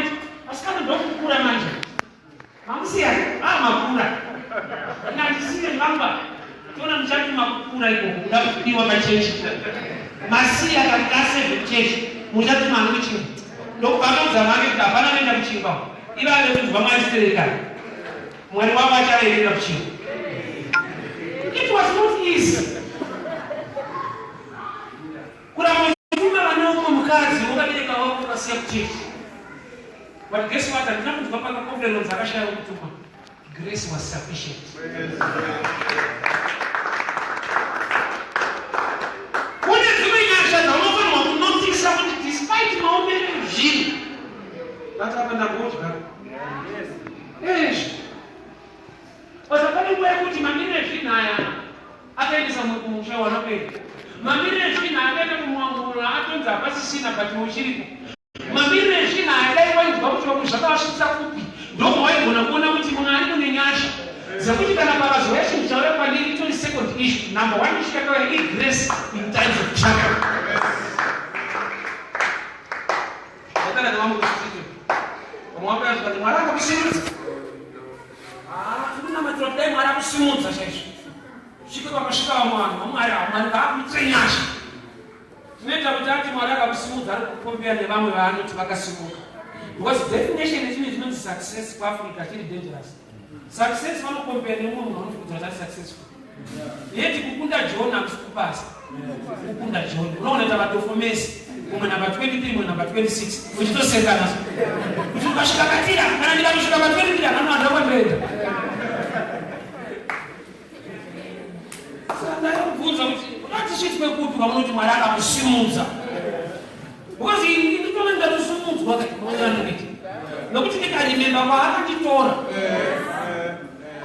Speaker 1: asikana ndokukura manje. Mamusiya ah makura. Ngandisiye ngamba. Tona muchati makukura ikoko kuda kudiwa pachechi. Masiya kakase kuchechi. Muchati mwana kuchinga. Ndokubva akaudza make kuti hapana anoenda kuchinga. Iva ave kunzwa Mwari stereka. Mwari wavo achaverera kuchinga. It was not easy. Kuramba uchituma vana umwe mukadzi wakabereka wako ukasiya kuchechi. But guess what? Handina kunzwa paka conference akashaya wekutuma. Grace was sufficient. Kune dzimwe nyasha dzaunofanirwa kunotisa kuti despite maomero ezvinhu but apa ndambodya. Yes. Basa pane nguva yekuti mamiriro ezvinhu aya akaendesa mumwe kumusha wanapera. Mamiriro ezvinhu aya akaenda kumwamura atonzi hapasisina but uchiripo. Mamiriro ezvinhu aya dai wainzwa kuti vamwe zvakavasvitsa kupi ndomawaigona kuona kuti Mwari mune nyasha dzekuti kana pakazouya chinhu chauya kwandiri itori second issue. Number one issue yakauya igrace in times of trouble. Ndakana nevamwe kustudio. Vamwe vakauya zvikati Mwari akakusimudza. Ah, tikunamatira kuti dai Mwari akusimudza chaizvo. Svike pakasvika vamwe vanhu vaMwari ava, Mwari ngaakuitire nyasha. Zvinoita kuti ati Mwari akakusimudza ari kukombeya nevamwe vaanoti vakasimuka. Because definition yechinhu chinonzi success kuAfrica chiri dangerous. Success vanokombeya nemumwe munhu vanofungidzira kuti ari successful. Yeti kukunda John hakusi kupasa. Kukunda John. Unoona kuti vadofomesi umwe namba 23 umwe namba 26 uchitosekana kuti ukasvika katira kana ndikatosvika pa 23 hapana vanhu vakwandoenda. Saka ndakubvunza kuti unotisvitswe kupi kwamunoti Mwari akakusimudza? Because ini nditove ndatosimudzwa kaanonditi nokuti ndikarimemba kwaakanditora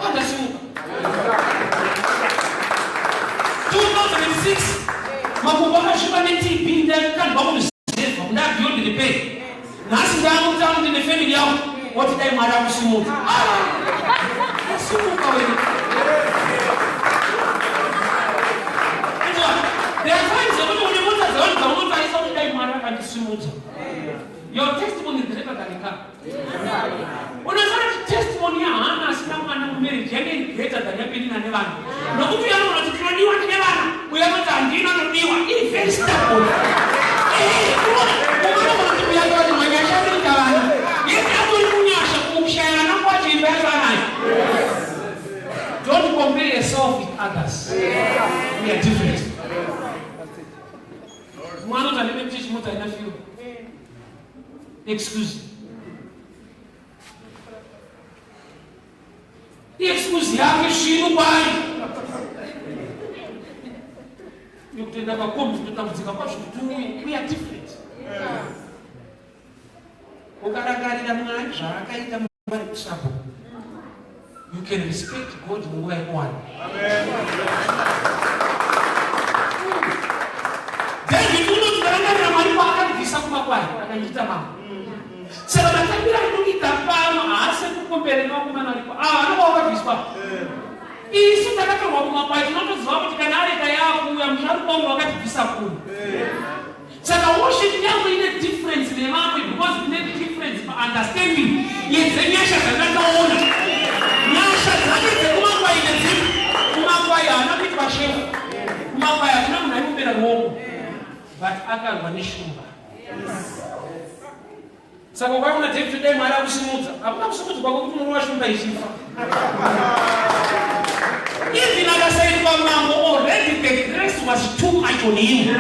Speaker 1: andasimuka 2006 makumbo akasviba netb ndakandwa kuruzevha ndabeyond repair nhasi ndaamutano ndine family yangu woti dai Mwari akusimudza. Ah! Asimuka wena. Akandisimudza. Your testimony is greater than a car. Unoziva kuti testimony yaHana asina mwana mumarriage yange iri greater than yaPenina nevana. Nokuti uyo anoona kuti tinodiwa tine vana, uyo anoti handina anodiwa. Iri very stubborn. Eh, unoona, unoona kuti uyo anoti manyasha anoita vana. Yese atori munyasha kushaya vana kwacho imba yacho anayo. Don't compare yourself with others. We are different. Mwana kuti handine muchechi mota haina fuel. Excuse. Excuse yake svinu kwaari. Yekutenda pakombi kutotambudzika kwazvo kuti uuye. We are different. Ukarangarira Mwari zvaakaita munguva yekusapo, you can respect God munguva yekuwana. David unoti ndarangarira Mwari kwaakandibvisa kumakwai akandiita mambo. Saka matambiro anoita pano haasi ekukombera nevakomana varipo ava vanonga vakabviswa. Isu takatorwa kumakwai tinotoziva kuti kana areka yaakuuya musharukwa wangu wakatibvisa kuno. Saka worship yangu ine difference nevamwe because ine difference paunderstanding yedzenyasha dzandakaona. Nyasha dzake dzekumakwai ndedzipi? Kumakwai haana kuitwa shefu. Kumakwai hakuna munhu aimumbera ruoko. But akarwa neshumba. Saka ukaona David dai Mwari akusimudza, hakuna kusimudzwa kwako kuti unorova shumba ichifa. Even akasaitwa mambo already the grace was too much on him.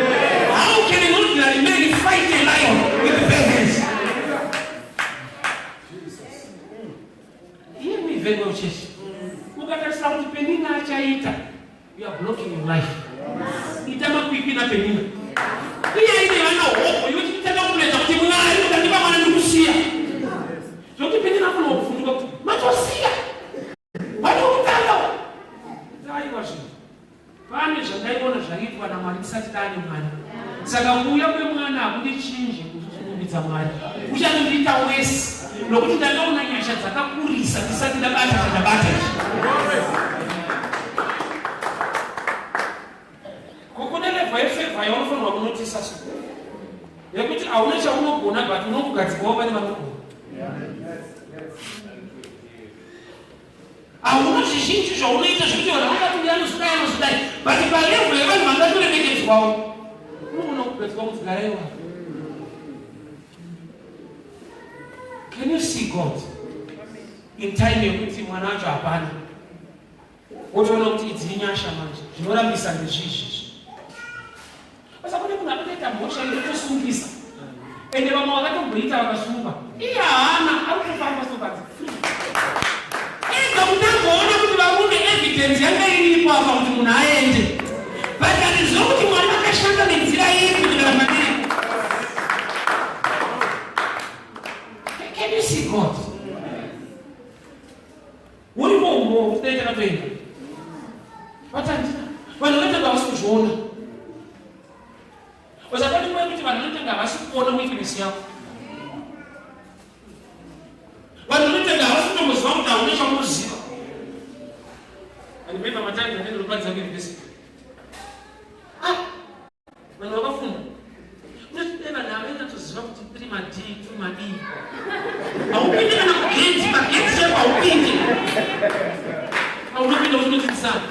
Speaker 1: How can an ordinary man fight a lion with bare hands? Hear me very well, church. Ukatarisa kuti Penina achaita, You are blocking your life. Ita makwikwi naPenina. Iye ine vana hobho iwe chitanga kunetsa kuti Mwari ukandipa mwana ndikusiya. Zvokuti Penina afuna kuvhunduka kuti matosiya. Watokutanga. Aiwa zvinhu. Pane zvandaiona zvaiitwa naMwari tisati taane mwana. Saka kuuya kwemwana hakundichinje kurumbidza Mwari. Kuchanondiita wesi nokuti ndakaona nyasha dzakakurisa ndisati ndabata chandabata ichi. Kune level yefavor yaunofanirwa kunotisa so yekuti hauna chaunogona but unongogadzikwawo pane vanogona. Hauna zvizhinji zvaunoita zvekuti vanhu vangati uyu anozodai anozodai but palevel yevanhu vangatoremekedzwawo unogona kugadzikwa kunzi garaiwa. Can you see God in time yekuti mwana wacho hapana wotoona kuti idzi inyasha manje zvinorambisa ndezvizvi Basa kune munhu akatoita mhosva inotosungisa ende vamwe vakatomboita vakasungwa iye haana ari kutofamba sokanzi free ega kuti agoona kuti varume evidence yanga iripo apa kuti munhu aende but handiziva kuti Mwari vakashanda nenzira ipi kuti kana pandiri. Can you see God? Uripo umbowo kuti dai takatoenda. But handina. Vanhu vanotanga havasi kuzviona. Usakati nguva yekuti vanhu vanotanga havasi kuona weakness yako. Vanhu vanotanga havasi kutomboziva kuti hauna chaunoziva. I remember matime andinoparidza kuuniversity. Ah, Vanhu vakafunda. Unoti vanhu ava vainyatsoziva kuti 3 ma D, 2 ma E. Haupinde kana kugate, pagate chaipo haupinde. Haunopinda uchinodzidzisana.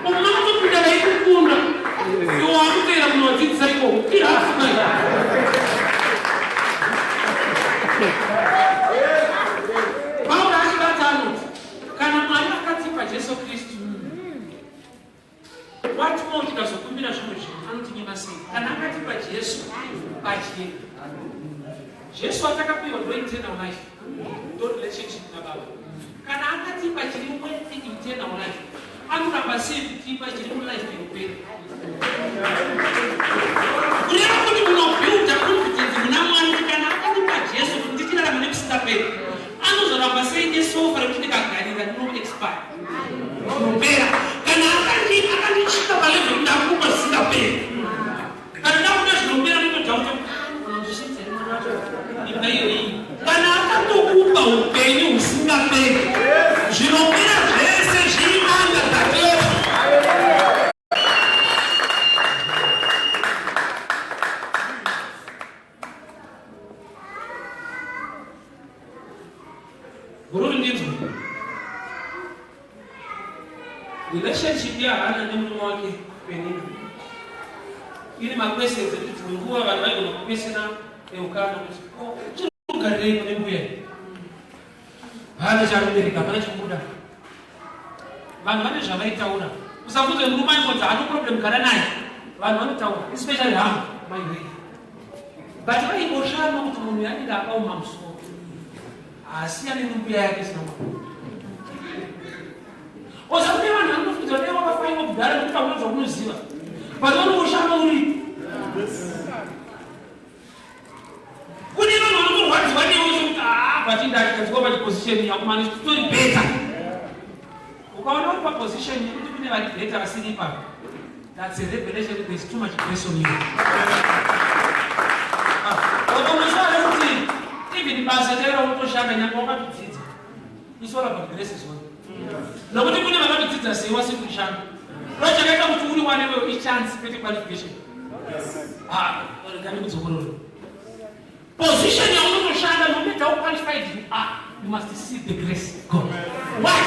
Speaker 1: Unotopinda vaikukunda. Iwe wakuteera kunovadzidzisa ikoko. Irafu mai. Pauro achibata anoti Kana Mwari akatipa Jesu Kristu, what more tikazokumbira zvimwe zvinhu anotinyima sei? Kana akatipa Jesu pachena, Jesu atakapiwa ndo eternal life, ndo relationship naBaba. Kana akatipa chiri worthy eternal life, anoramba sei kutipa chiri mulife inopera? Kureva kuti unobuilda confidence muna Mwari kuti kana akatipa Jesu kuti ndichirarama nekusingaperi, anozoramba sei nesofa rekuti ndikagarira ndinoexpire ndinopera. Kana akandisvika palevel kuti ndakupa zvisingaperi, kana ndakuda zvinopera ndinodhauta unondisvitsa mwana wacho imba iyoyi. Kana akatokupa upenyu husingaperi, zvinopera zvese zviri under that level. Relationship yaHana nemurume wake Penina ine maquestions ekuti dzimwe nguva vanhu vaigona kukwesena Eukana kuti oh, chiri kugarirei kune mbuya hana chaanobereka hapana chikubuda. Vanhu vane zvavaitaura. Usabvunze murume aingonzi haano problem gara naye. Vanhu vanotaura especially hama maiwei. But vaingoshama kuti munhu yanenge akaoma musoro. Haasiyane nembuya yake isina mwana. Oza kune vanhu vanofunza dai wakafaiwa kudhara nekuti hauna zvaunoziva. But vanongoshama uripo. Kune vanhu vanotorwadziwa newe sokuti ah but ndakagadzikwa pachiposition yakumana titori better. Ukaona uri paposition yekuti kune vari better vasiri ipapo. That's a revelation that there's too much grace on you. Unoziva ah, kuti even basa chairo unotoshanda nyangwe wakatodzidza. It's all about grace as well. Nokuti kune vakatodzidza sei wasi kushanda. Ro chakaita kuti uri wane wewe ichance kwete qualification. Ah, rega ndikudzokorore. Position yaunotoshanda no matter how qualified you are, you must see the grace of God. Why?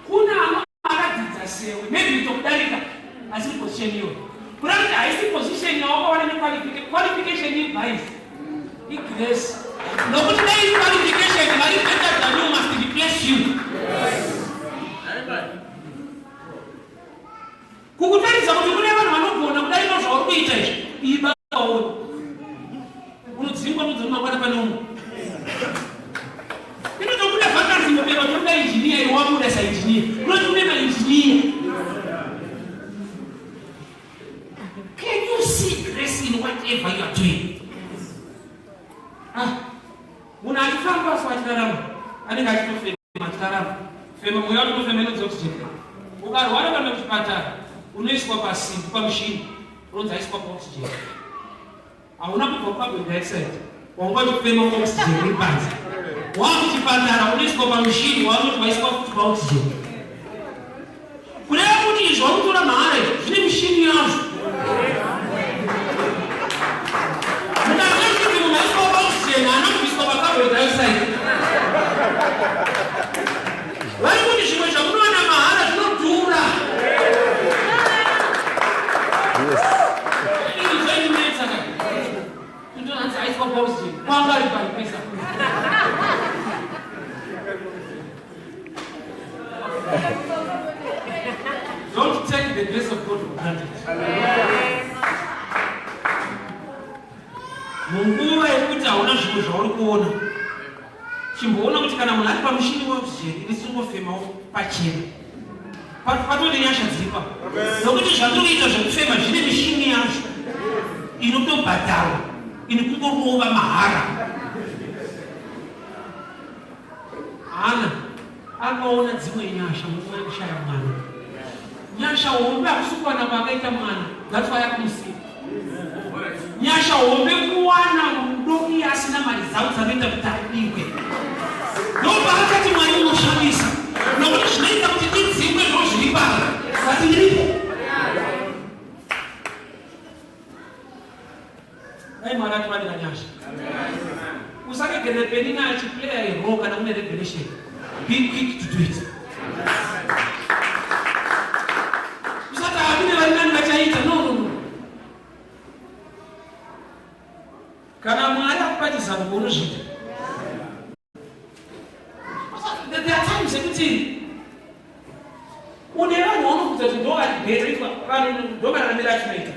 Speaker 1: Kuna ano akadzidza sewe, maybe itokudarika asi position iyoyo. Kuda kuti haisi position yawakawana nequalification, qualification ibhaizi. Igrace. Nokuti dai iri qualification vari better than you must replace you. Kukutaridza kuti kune vanhu vanogona kudarika zvauri kuita izvi. Iba waona. Unodzingwa unodza mangwana pane umwe. Inotobuda vacancy mupepa toda engineer iwe wabuda sa engineer. Unoti kune ma engineer. Can you see grace in whatever you are doing? Ah, munhu achifamba so achirarama anenge achitofema achirarama fema mweya unotofema inonzi oxygen. Ukarwara kana kuchipatara unoiswa pasimbi pamushini unonzi aiswa paoxygen. Hauna kubva kucarbon dioxide wanga uchifema oxygen iri panze. Wakuchipatara unoiswa pamushini waunoti waiswa futi paoxygen. Kureva kuti izvo wakutora mahara izvo zvine mishini yazvo. Mukanzwa kuti munhu aiswa paoxygen haana kubviswa pacarbon dioxide. Vari kuti zvimwe zvamunowana mahara zvinodhura. Kwanga ari paripesa. Don't take the grace of God for granted. Munguva yekuti hauna zvimwe zvauri kuona, chimboona kuti kana munhu ari pamushini weoxygen ini singofemawo pachena. Patone nyasha dziripa. Nokuti zvandiri kuita zvekufema zvine mishini yazvo inotobhadharwa ini kungorova mahara. Hana akaona dzimwe nyasha munguva yekushaya mwana. Nyasha hombe hakusi kuwana kwaakaita mwana, that's why akamusiya. Nyasha hombe kuwana rudo iye asina maresults anoita kuti adiwe. Ndopaakati Mwari unoshamisa nokuti zvinoita kuti tidzingwe ndo zviri pano but ndiripo. Dai Mwari atiwanira nyasha. Usaregerere Penina achiplaya a role kana une revelation. Be quick to do it. Usati hakune vari nani vachaita. No, no, no. Kana Mwari akupa chizaruko unozviita. There are times ekuti une vanhu vanokuudza kuti ndo vari better itwa vanhu ndo mararamiro atinoita.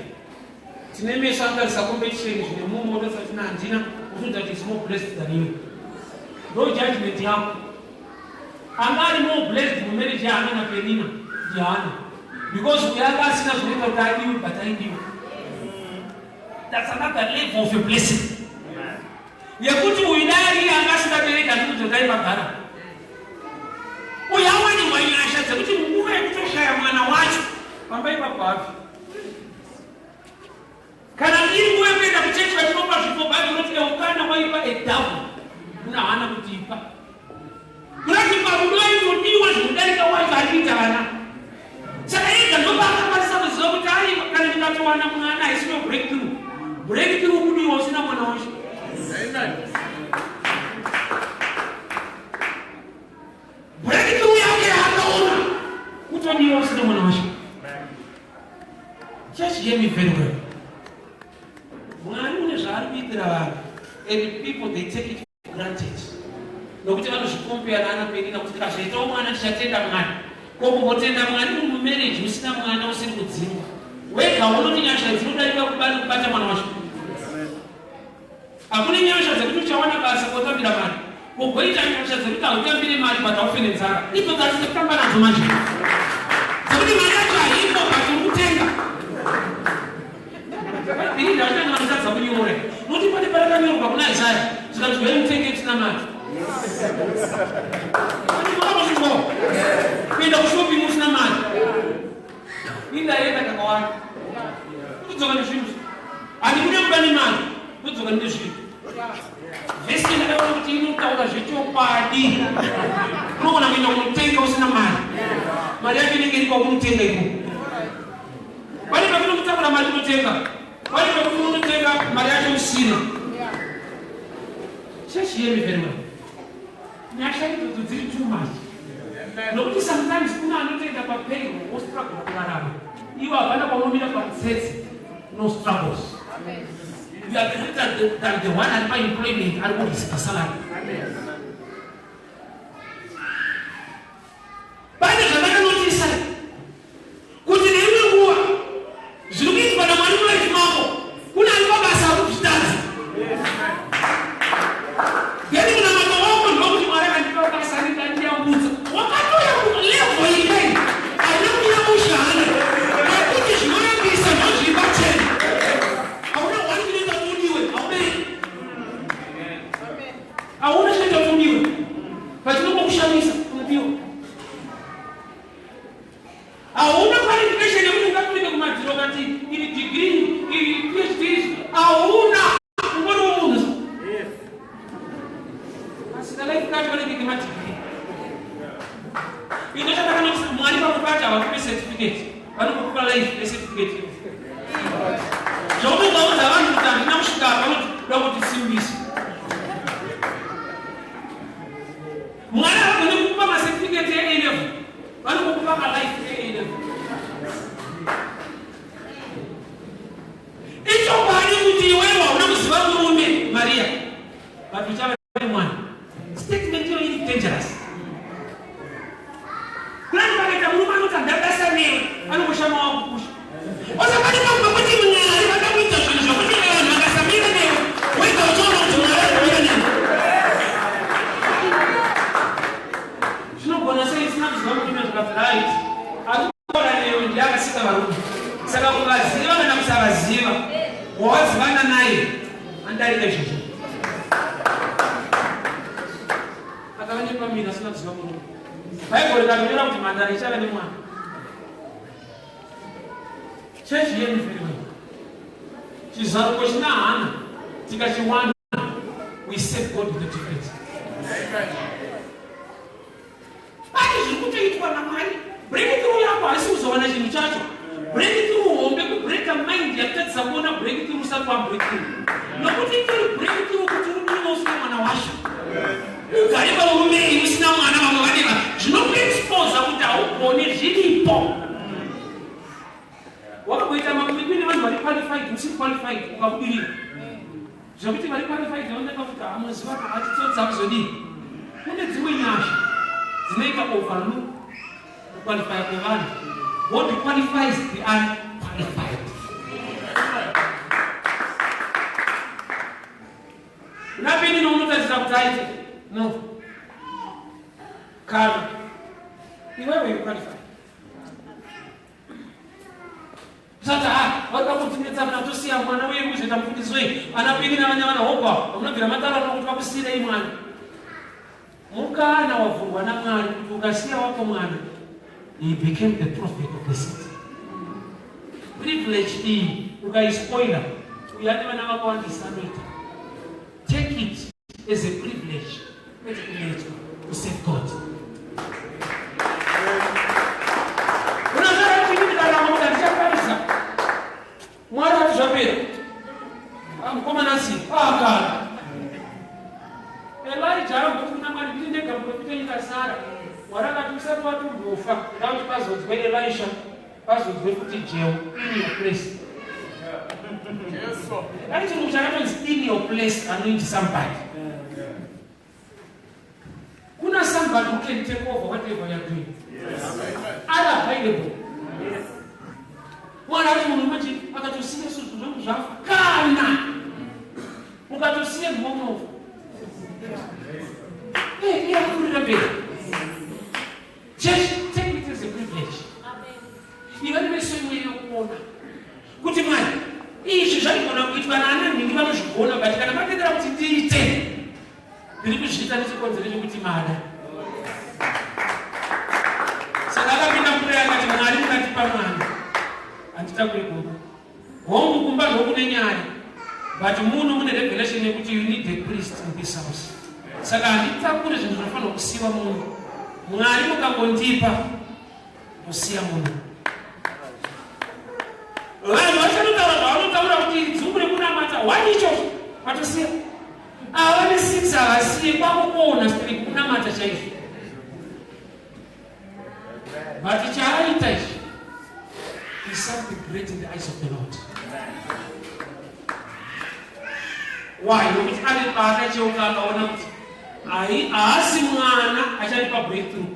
Speaker 1: Tine meso anotarisa competition zvine mumwe otarisa kuti handina otoita kuti is more blessed than you. Ndo judgment yako. Anga ari more blessed mumarriage yaHana naPenina ndiHana because uyo anga asina zvinoita kuti adiwe but aidiwa. That's another level of a blessing. Yekuti uyu dai ari iye anga asingabereki handikuti dai vagara. Uyu awanirwa nyasha dzekuti munguva yekutoshaya mwana wacho pamba ipapo hafi. Kana iri nguva yekuenda kuchechi vachinopa zvipo bhaibheri rinoti Eukana waipa a double kuna Hana kuti ipa. Kurati parudo ainodiwa zvekudarika wacho ari kuita vana. Saka ega ndopaakakwanisa kuziva kuti aiwa kana ndikatowana mwana haisi no breakthrough. Breakthrough kudiwa usina mwana wacho. Breakthrough yake yaakaona kutodiwa usina mwana. mwana wacho. Church, hear me very well. Mwari une zvaari kuitira vanhu, and people, they take it for granted, nokuti vanozvicompare naana Penina kuti ndikazoitawo mwana ndichatenda Mwari. Ko kumbotenda Mwari uri mumarriage usina mwana, usiri kudzingwa wega, unoti nyasha dzinodarika kubata mwana wacho? Hakuna nyasha dzekuti uchawana basa kotambira mari, kugoita nyasha dzekuti hautambire mari but haufe nenzara. Idzo dzacho dzekutamba nadzo manje, dzekuti mari yacho haipo but uri kutenga. Bhaibheri rachitanga vanotadza kunyora, nokuti pane parakanyorwa kuna Isaya zvikanzi vai mutenge tisina mari. Kuenda kushopping usina mari, indaenda kakawanda, kutodzoka nezvinhu. Handikude kuba nemari, kutodzoka nezvinhu. Vhesi ndakaona kuti inotaura zvechokwadi. Unogona kuenda kunotenga usina mari, mari yacho inenge iri kwakunotenga iko. Pane pakunokutakura mari kunotenga, pane pakuti unotenga mari yacho usina. Church, hear me very well. Nyasha idzodzo dziri too much, nokuti sometimes kuna anotoenda papayroll wostruggle kurarama. Iwo hapana paunomira pamutsetse, no struggles. You are greater than the one ari paemployment, ari kureceive salary. Pane zvandakanotice kuti neimwe nguva zviri kuitwa naMwari mulife mako, kuna ari pabasa ari kuzvitadza. Then munamato wako ndokuti Mwari akandipa basa rikandiyambudza. Wakatoyambuka level ikai haina kumira mushana, nekuti zvinorambisa ndozviri pachena. Hauna one chinoita kuti udiwe, haubereki, hauna chinoita kuti udiwe. Pachinongokushamisa unodiwa. Hauna qualification yekuti ungatumike kumadziro kati iri degree, iri PhD, hauna. Ungori womunhu asi kalife kacho kanenge kemadegree. Ino chatakanotisa, Mwari pamwe pacho havakupe certificate, vanokupa life necertificate. Zvaunongaudza vanhu kuti handina kusvika apa, vanoti da kuti simbisa. Mwari havagoni kukupa macertificate eA level, vanokupa kalife eA level. Ichokwadi kuti iwewe hauna kuziva murume, Maria, but uchava nemwana. Statement iyo iri dangerous. Kunani pakaita murume anoti handabasa newe, anongoshama wakukusha. Osakati pamwe kuti Mwari vada kuita zvinhu zvokuti vanhu vakasamira newe, wega uchiona kuti Mwari ari kumira newe. Zvinogona sei isina kuziva murume? Zvikati right, ari kutaura newe ndiye akasika varume. Saka kuvaziva kana kusavaziva, wawazivana naye andarika izvozvo. Akava nepamira asina kuziva murume. Bhaibheri rikatonyora kuti mhandara ichava nemwana. Church, hear me very well. Chizaruko china Hana tikachiwana, we serve God with a difference. Pane zviri kutoitwa naMwari. Breakthrough yako haisi kuzowana chinhu chacho. Breakthrough hombe kubreaka mind yakutadzisa kuona breakthrough usati wabreakthrough, nokuti itori breakthrough kuti udiwe usina mwana wacho, ugare paurumei usina mwana, vamwe vaneva. Zvinokuexposa kuti haugoni, zviripo. Wakamboita makwikwi nevanhu vari qualified usiri qualified, ukabudirira zvekuti vari qualified vaoneka kuti hamuziva kavatitsotsa kuzodii. Kune dzimwe nyasha dzinoita overlook kuqualifya kwevanhu. God qualifies the unqualified. Unapinini unotarisira kuti aite no kana iwewe you qualify. Usati ha varikuda kutinetsa kana tosiya mwana uye kuzoita mufundisi wei. Ana pini navana vana hogwa vamunobvira mataura nokuti vakusiyirei mwana. Mukana wavhurwa naMwari kuti ukasiya wako mwana, he became the prophet of the city. Privilege iyi ukaispoila, uyo ane vana vakawandisa anoita. Take it as a privilege, kwete kunetswa, to serve God. Unozara kuti ndarama kuti handichakwanisa. Mwari ati zvapera. Ah, mukomana si akana Elija amboti kuna Mwari, ndiri ndega muprofita nyika sara. Mwari akati usati watombofa. Kuda kuti pazodzwe Elisha, pazodzwe futi Jehu in your place. Dai chirungu chakatonzi in your place anoint somebody. Kuna somebody who can take over whatever you are doing. Are available. Mwari ari munhu manje akatosiya zvinhu zvangu zvafa kana ukatosiya mhomofa. Eh, iye akurira mberi. Church, take it as a privilege. Iva nemeso imwe yokuona kuti Mwari izvi zvaigona kuitwa naana nhingi vanozvigona but kana matendera kuti ndiite ndiri kuzviita nechikonzero chekuti mada. Saka akapinda mvura akati Mwari mukatipa mwana handitakuri godo. Hongu kumba ndokune nyaya but muno mune revelation yekuti you need a priest in this house. Saka handitakuri zvinhu zvinofanirwa kusiwa muno. Mwari mukangondipa ndosiya muno. Vanhu vachanotaura zvavanotaura kuti dzungu rekunamata one icho vatosiya. Ava vane six havasiye kwakukuona siri kunamata chaizvo. But chaaita ichi is something great in the eyes of the Lord. Why? Nokuti ane paakacheuka akaona kuti haasi mwana achatipa breakthrough.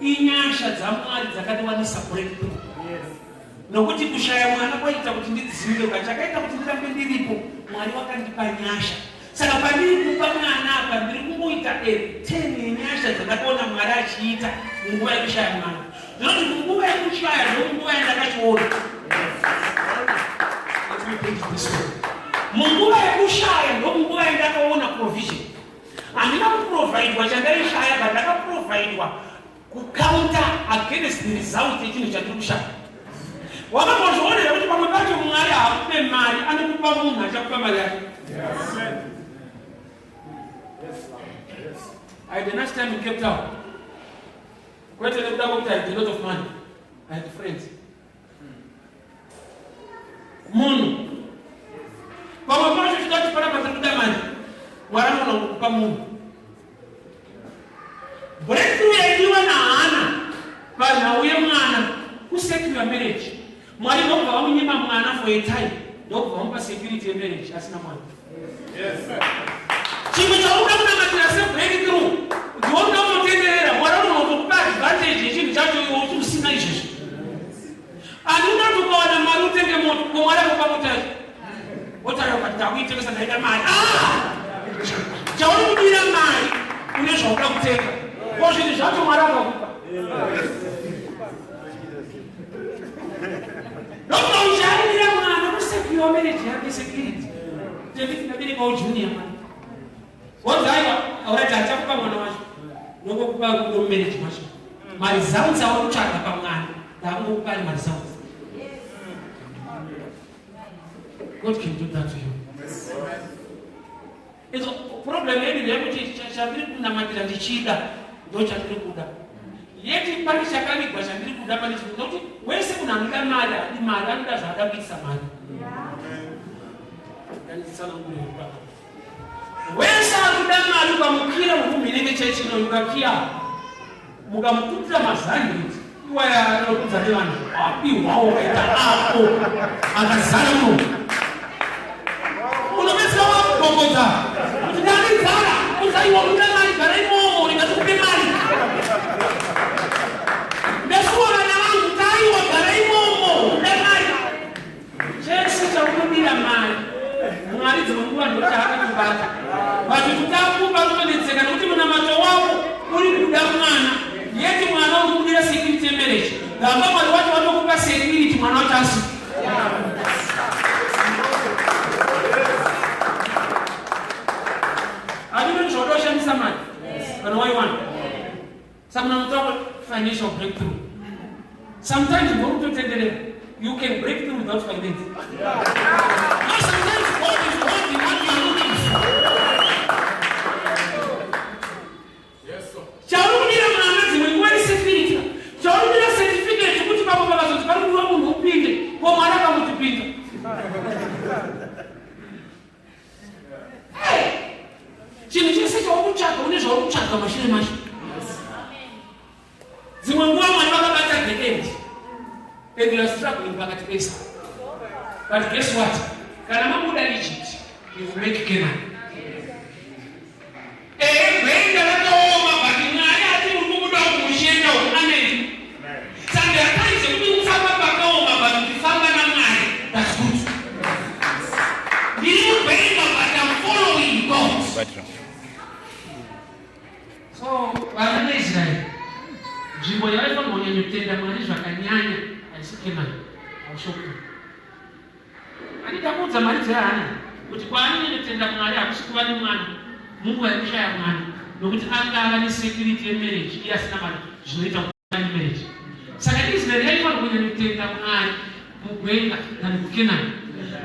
Speaker 1: Inyasha dzaMwari dzakatiwanisa breakthrough. Nokuti kushaya mwana kwaiita kuti ndidzimbe, but chakaita kuti ndirambe ndiripo, Mwari wakandipa nyasha. Saka pandiri kupa mwana apa ndiri kungoita a ten yenyasha dzandakaona Mwari achiita munguva yekushaya mwana. Ndinoti munguva yekushaya ndomunguva yandakachiona. Let me put it this way. Munguva yekushaya ndomunguva yandakaona provision. Handina kuprovhaidwa chandaishaya but ndakaprovhaidwa kucounter against the result yechinhu chatiri kushaya. Wakambozvionera kuti pamwe pacho Mwari haakupe mari, anokupa munhu achakupa mari yake. I had a nice time in Cape Town. Kwete nekuda kwekuti I had a lot of money. I had friends. Munhu. Pamwe pacho chida kuti panapa tiri kuda mari. Mwari anoona kukupa munhu. Breakthrough yaidiwa naHana panhau yemwana kusecure marriage. Mwari ndokubva vamunyima mwana for a time ndokubva vamupa security yemarriage asina mwana. Chimwe chaunoda kunamatira sebreakthrough ndiwe unoda kutotenderera Mwari anonotokupa advantage yechinhu chacho iwe usina izvezvi. Anoda kuti ukawana mari utenge moto, ko Mwari akupa mota yacho. Wotaura ukati takuitengesa ndaida mari. Ah! Chauri kudira mari une zvauda kutenga. Ko zvinhu zvacho Mwari akakupa. Ndokuti uchairira mwana kusecure marriage yake security. Tenditi ndaberekawo junior mwana. Wonzi aiwa, alright achakupa mwana wacho. Nongokupa rudo mumarriage macho. Maresults auri kutsvaga pamwana ndakungokupa ari maresults. God can do that to you. Idzo problem yedu ndeyekuti chandiri kunamatira ndichida ndo chandiri kuda. Yeti pane chakavigwa chandiri kuda pane chimwe nokuti wese munhu anoda mari haadi mari anoda zvaada kuitisa mari. Ndanditsanangure papa. Wese akuda mari ukamukira muroom inenge chechi ino ukakiya mukamututira mazanhiti iwaya anokudza nevanhu apihwawo kaita ako akazara muno unopedzisira wakugogodza kuti ndandinzara uzaiwa unoda mari gara imomo ndikatikupe mari ndasuwa vana vangu taiwa gara imomo unoda mari Chese chaunodira mari Mwari dzimwe nguva ndochaakakubata but kuti akupa unonetseka nekuti munamato wako uri kuda mwana yeti mwana uri kudira security yemarriage gamba Mwari wacho watokupa security mwana wacho asi Adino zvoda kushandisa mari kana waiwana Saka munamato wako financial breakthrough. Sometimes unototenderera. You can break through without finance. No, sometimes God is holding what you are looking for. Chauri kudira mwana dzimwe nguva isecurity. Chauri kudira certificate kuti baba vakazoti pari kudiwa munhu upinde. Ko mwana akamuti pinda. Chinhu chese chauri kutsvaga une zvauri kutsvaga mashure macho. Dzimwe nguva Mwari vakabata And you are struggling pakati pesa. But guess what? Kana mabuda Egypt, you will make Canaan. Ehe, gwenga rakaoma, but Mwari ati muri kubuda uku muchienda uku. Amen. Saka there are times yekuti kufamba pakaoma, but kufamba naMwari, that's good. Ndiri mugwenga, but I'm following God. So vana veIsraeri, nzvimbo yavaifanirwa kunyanyotenda Mwari zvakanyanya haisi Kenani, haushoki. Andida kuudza mari dzehana kuti kwaanonyanyotenda Mwari hakusi kuva nemwana munguva yekushaya mwana, nokuti anga ava nesecurity yemarriage iye asina mari zvinoita kuva nemarriage. Saka Israeri yaifanirwa kunyanyotenda Mwari mugwenga than kuKenani,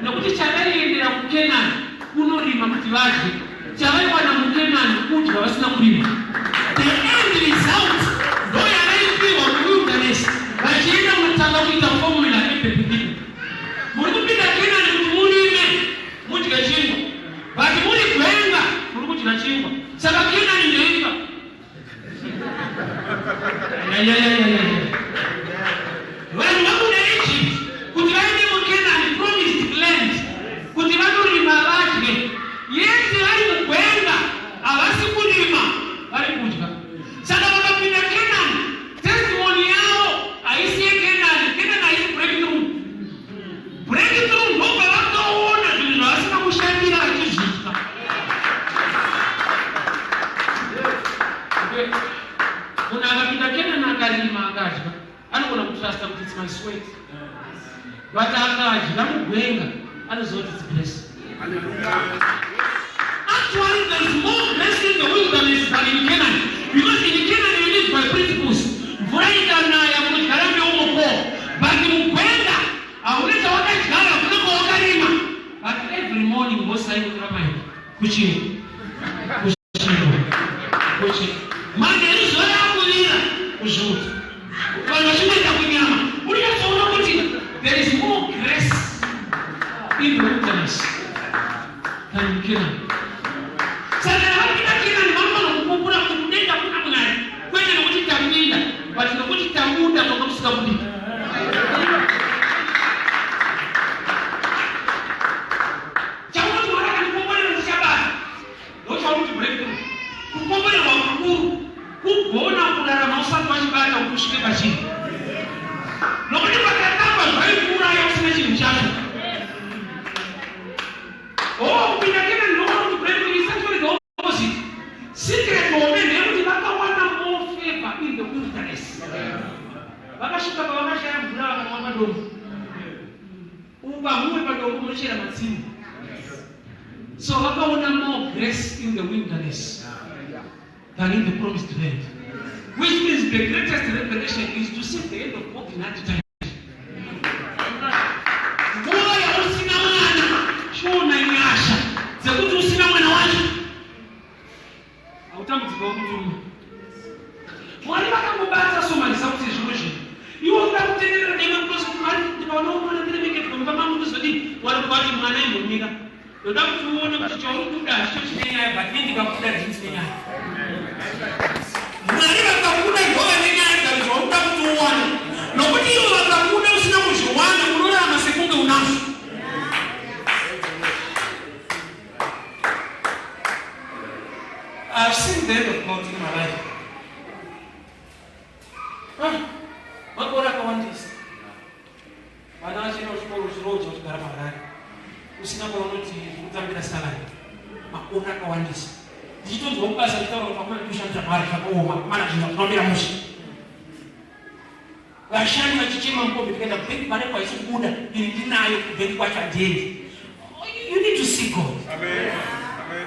Speaker 1: nokuti chavaiendera kuKenani kunorima kuti vadye, chavaiwana muKenani kudya vasina kurima. The end result ndo yavaipiwa muwilderness vachienda kunotanga kuita formula at the beginning. Muri kupinda Kenani kuti murime mudye chingwa, but muri gwenga muri kudya chingwa. Saka Kenani ndeipa yayayayaya. Vanhu vabuda Egypt kuti vaende muKenani, promised land, kuti vanorima vadye. Yese vari mugwenga, havasi kurima, vari kudya. Saka vakapinda Kenani, testimony yavo haisi yeKenani. Kenani haisi breakthrough. Breakthrough ndobva vakaona zvinhu zvavasina kushandira vachizvitya. Munhu akapinda Kenani akarima akadya, anogona kutrusta kuti it's my sweat, but akadya mugwenga anoziva kuti it's grace. Actually, there is more grace in the wilderness than in Canaan, because in Canaan you live by principles. Mvura ikanaya munodyara mbeu, but mugwenga hauna chawakadyara, hakuna kwawakarima, but every morning Moses aingotora maiki kuchingwa, kuchingwa, kuchingwa. Manheru zuva raakuvira, kuzviuta. Vanhu vachingoenda kunyama. Unonyatsoona kuti there is more grace in the wilderness than in Canaan. Saka kana vapinda Canaan, vanofanira kupupura kuti kudenga kuna Mwari, kwete nokuti tapinda, but nokuti tabuda kwanga kusingabudiki. Chaunoti Mwari akandikomborera ndichabata, ndochaunoti breakthrough. Kukomborerwa kukuru kugona kurarama usati wachibata kuti usvike pachiri, nokuti pakatamba zvaikuuraya usina chinhu chacho. Oh, kupinda Kenani ndoona kuti breakthrough is actually the opposite. Secret hombe ndeyekuti vakawana more favor in the wilderness. Vakasvika pavakashaya mvura, vakanwa padombo. Ukahuwe padombo munochera matsime. So vakaona more grace in the wilderness than in the promised land, which means the greatest revelation is to see the hand of God in hard times. Nguva yausina mwana, chiona nyasha dzekuti usina mwana wacho hautambudzika wokutuma. Mwari vakangobata somanisa kuti zvimwe zvinhu iwe uda kutenderera nemwe kutozi kuti Mwari, ndikaonawo mwana ndiremekedzwa mumba mangu, ndozodii? Mwari kubati mwana imbomira, ndoda kuti uone kuti chauri kuda hachicho chine nyaya, but ini ndikakuda ndini chine nyaya. Mwari vakakuda ndova nenyaya dzaro zvaunoda kuti uwane, nokuti ivo vakakuda usina kuzviwana unorarama sekunge unazvo. I've seen the hand of God in my life. Ah, makore akawandisa vana vachienda kuchikoro, uchiroja, uchigara paHarare usina kwaunoti kutambira salary, makore akawandisa ndichitonzwa kubasa ndichitaura kuti vakomana kushandisa mari zvakaoma, mana zvinhu zvinomira mushe, vashandi vachichema mukombi. Tikaenda kubhengi mari kwaisi kubuda, ini ndinayo, kubhengi kwacho handiendi. You need to see God.
Speaker 2: Amen. Amen.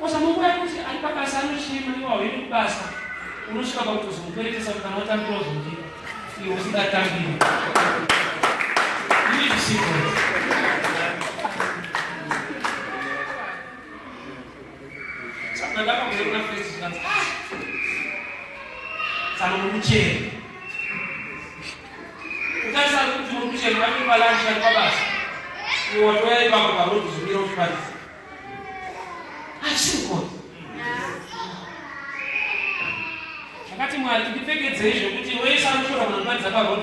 Speaker 1: Osa munguva yekuti ari pabasa anochema, iwe hauendi kubasa, unosvika pakutozomukweretesa kuti kana watambira uzondipa, iwe usingatambiri. You need to see God. Saka ndakabvira kuna first zvikanzi, "Ah, tsano mukuchera." Utarisa kuti muri kuchera vari palunch, vari pabasa, iwe watoya ipapo paroad uzomira uchiparidza. I've seen God. Ndakati Mwari ndipfekedzei zvekuti wese anoshora munhu anoparidza paroad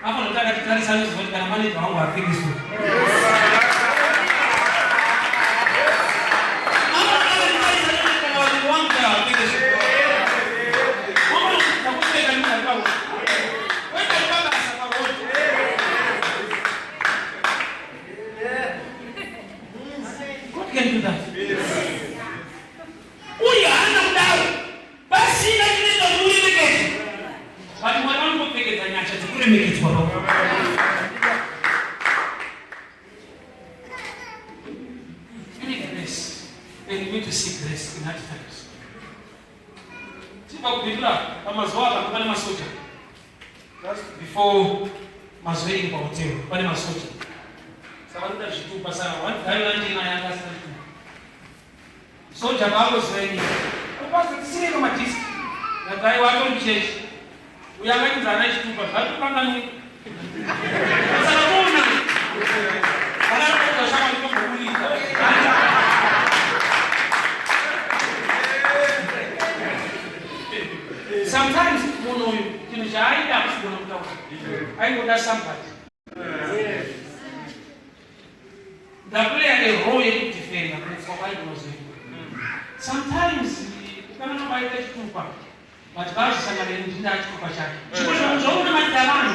Speaker 1: afanira kuti akatitarisa anoziva kuti kana manager wangu haapfeki so. God can do that.
Speaker 2: Uye haana kudaro pasina chinoita kuti uremekedzwe.
Speaker 1: But Mwari vanongopfekedza nyasha dzekuremekedzwa kwako. You need grace. And you need to see grace in hard times. Tibva kuBindura pamazuva apa pane masoja. Just before mazuva iri pahotel pane masoja. Saka vanoda zvitupa saka one guy wandinaye anga asina chitupa. Soja paangoziva ini. Pastor tisiyei pamadisc. Ndati aiwa atori muchechi. Uyo akachinzi ana chitupa zvatokanganwika. Saka toona. Akatoita shamwari tomboburitsa. Sometimes munhu uyu chinhu chaaida hakusigona kutaura. Aingoda somebody. Ndaplaya a role yekudefenda kunetswa kwaigona kuzoitwa. Sometimes ukananga kwaita chitupa but vazvisangana neni ndinda chitupa chake. Chiko zvaunamatira vanhu.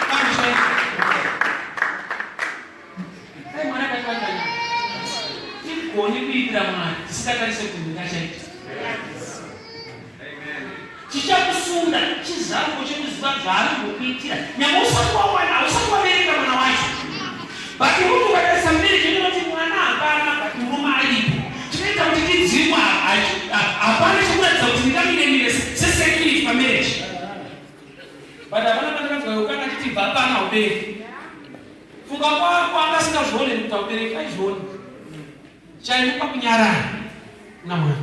Speaker 1: Vanhu chaiko. Dai Mwari akatibatanya. Tigone kuitira Mwari tisingatarise kuti ndingachaita. Chichakusunda chizaruko chekuziva zvaari kumbokuitira nyangwe usati wawana, hausati wabereka mwana wacho. But murume ukatarisa marriage inoti mwana hapana but murume aripo. Chinoita kuti tidzimwe hapana chekuratidza kuti ndingamire sesecurity pamarriage. But hapana pandakanzwa ukana achiti bva hapana haubereki. Funga kwako anga asingazvione kuti haubereki aizviona. Chaimupa kunyarara naMwari.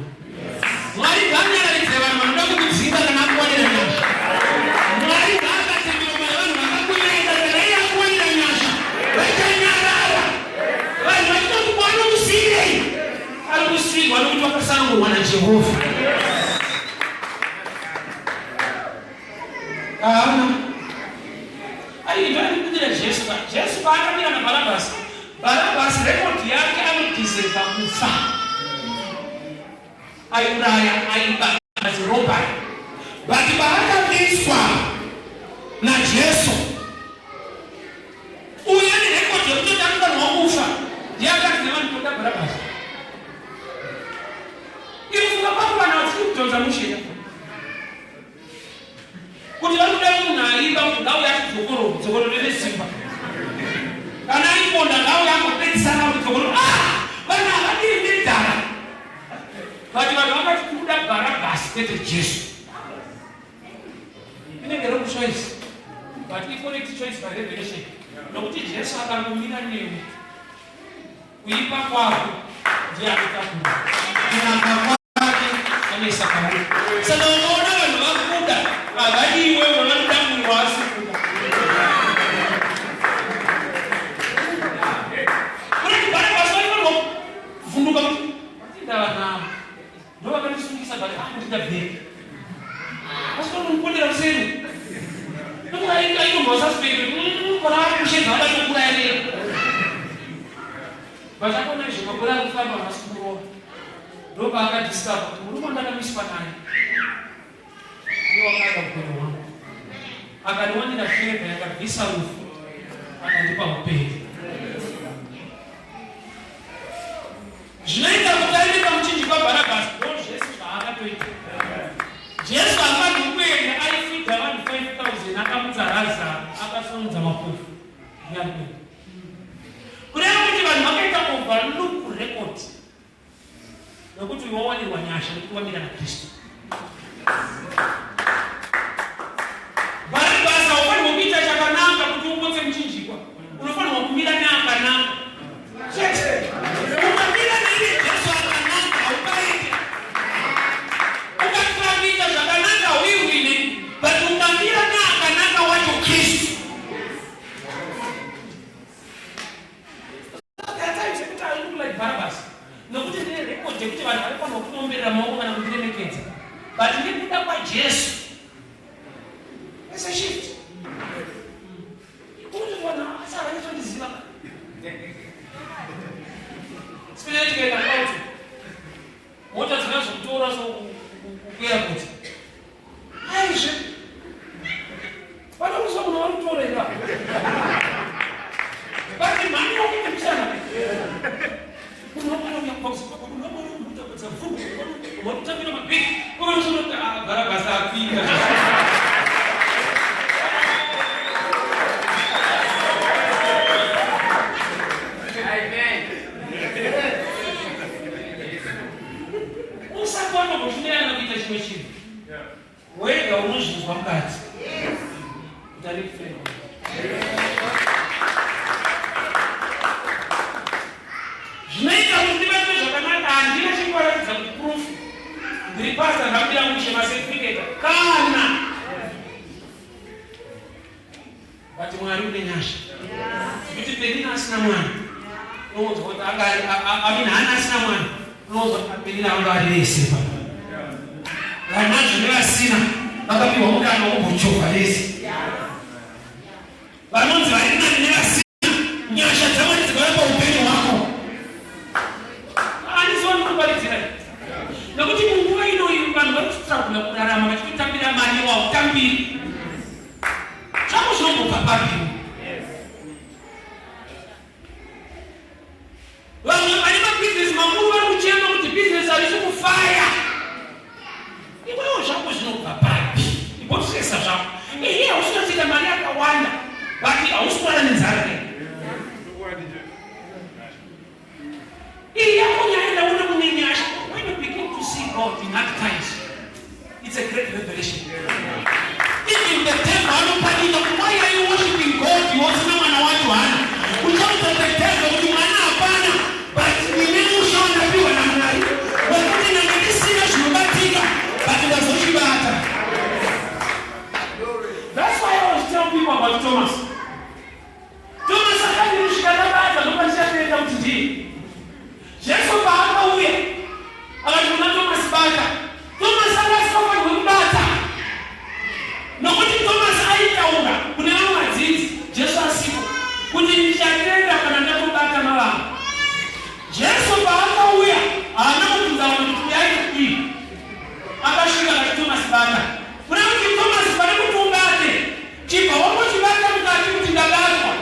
Speaker 1: Mwari ngaanyararidze vanhu vanoda kukudzinga kana akuwanira nyasha. Mwari ngaabate miromo yevanhu vakakuvenga kana iye akuwanira nyasha. Vachanyarara. Vanhu vachitoti kwanomusiyirei? Ari kusiyirwa nokuti wakasanangurwa naJehovha. Haana. Ai, ndinokudira Jesu. Jesu paakamira naBarabasi, Barabasi record yake anodeserva kufa. Aiuraya, aiba, robbery.
Speaker 2: But paakamiswa naJesu,
Speaker 1: uyu ane record yekutoti anofanirwa kufa, ndiye akati nevanhu toda Barabasi. Ikufunga kwako vanhu vasiri kudhonza mushina. Kuti vari kuda munhu aimba kuti ngauye atidzokorore, dzokorore nesimba. Kana aiponda ngauye ambopedzisana kuti dzokorore. Ah! Vanhu havadiri nedhara. But vanhu vakati tiri kuda Bharabhasi kwete Jesu. Inenge wrong choice. But icorrect choice by revelation. Nokuti Jesu akangomira newe. Kuipa kwako ndiye anotakura. Kunaka kwake anoisa pauri. Saka unoona vanhu vakuda havadi iwewe vanoda munhu waasi kuda. Kunoti Bharabhasi vaifanirwa kuvhunduka kuti vatinda vanhu ava ndovakandisungisa but akundida bheki. Asi vanomuponera kuseri. Ndokuti aitomboa suspect kuti kana vari kushedza vada kuuraya nei. But akaona izvo makore ari kufamba havasi kumurova. Ndopaakadiscover kuti murume wandakamiswa naye ndiye wakada upenyu hwangu. Akandiwanira favour yakabvisa rufu akandipa upenyu. Zvinoita kuti aende pamuchinjikwa Bharabhasi ndo zvese zvaakatoita. Jesu hafanirwi kuenda aifidha vanhu 5000 akamutsa Razaro akasimudza mapofu. Ndiye ari kuenda. Kureva kuti vanhu vakaita overlook record nokuti wawanirwa nyasha nekuti wamira naKristu. Bharabhasi haufanirwa kuita chakanaka kuti upotse muchinjikwa. Unofanirwa kumira neakanaka. Chete. Ukamira naiye Jesu akanaka haupaite. Ukatira kuita zvakanaka hauiwine, but ukamira neakanaka wacho Kristu. Nokuti ndine record yekuti vanhu vaifanirwa kuomberera maoko kana kundiremekedza. Wega unozvinzwa mukati kuti ari kufema. Zvinoita kuti ndibatwe zvakanaka, handina chikuvaratidza kuti proof ndiri pastor, ndamira mushe macertificate kana, but Mwari une nyasha kuti Penina asina mwana, unonzwa kuti anga ari, I mean, Hana asina mwana, unonzwa kuti Penina anga ari vese pa vanazvo nevasina vakapiwa mukana wekumbochovha vese, vanonzi vari nani nevasina. Nyasha dzaMwari dzikauya paupenyu hwako, handisiwani kuparidzira, nekuti munguva inoyi vanhu vari kustrugula kurarama vachitotambira mari. Wautambiri zvako zvinombobva papi? Vamwe vane mabhizinesi makuru vari kuchema kuti bhizinesi harisi kufaya. Iwewo zvako zvinobva papi? Imbosesa zvako. Ehe, hausi kutoita mari yakawanda, but hausi kuwana nenzara ke. Iyi yako nyaya ndaona mune nyasha. When you begin to see God in hard times, it's a great revelation. Even the devil anopanika. Why are you worshiping God usina mwana wacho? Hana uchaudza the devil kuti mwana hapana, but ndine musha wandapiwa naMwari wekuti nange ndisina zvinobatika, but ndazochibata. That's why I was telling people about Thomas. Thomas akati, "Kusvika ndabata, ndopandichatenda kuti ndiye." Jesu paakauya akati kuna Thomas, "Bata." Thomas anga asingafanirwe kubata, nokuti Thomas aitaura kune vamwe vadzidzi Jesu asipo kuti, "Ndichatenda kana ndatobata mavanga." Jesu paakauya haana kubvunza vanhu kuti uyai kudii. Akasvika akati, "Thomas, bata." Kuna kuti, "Thomas, pane kuti ubate, chibva wangochibata mukati kuti ndabatwa,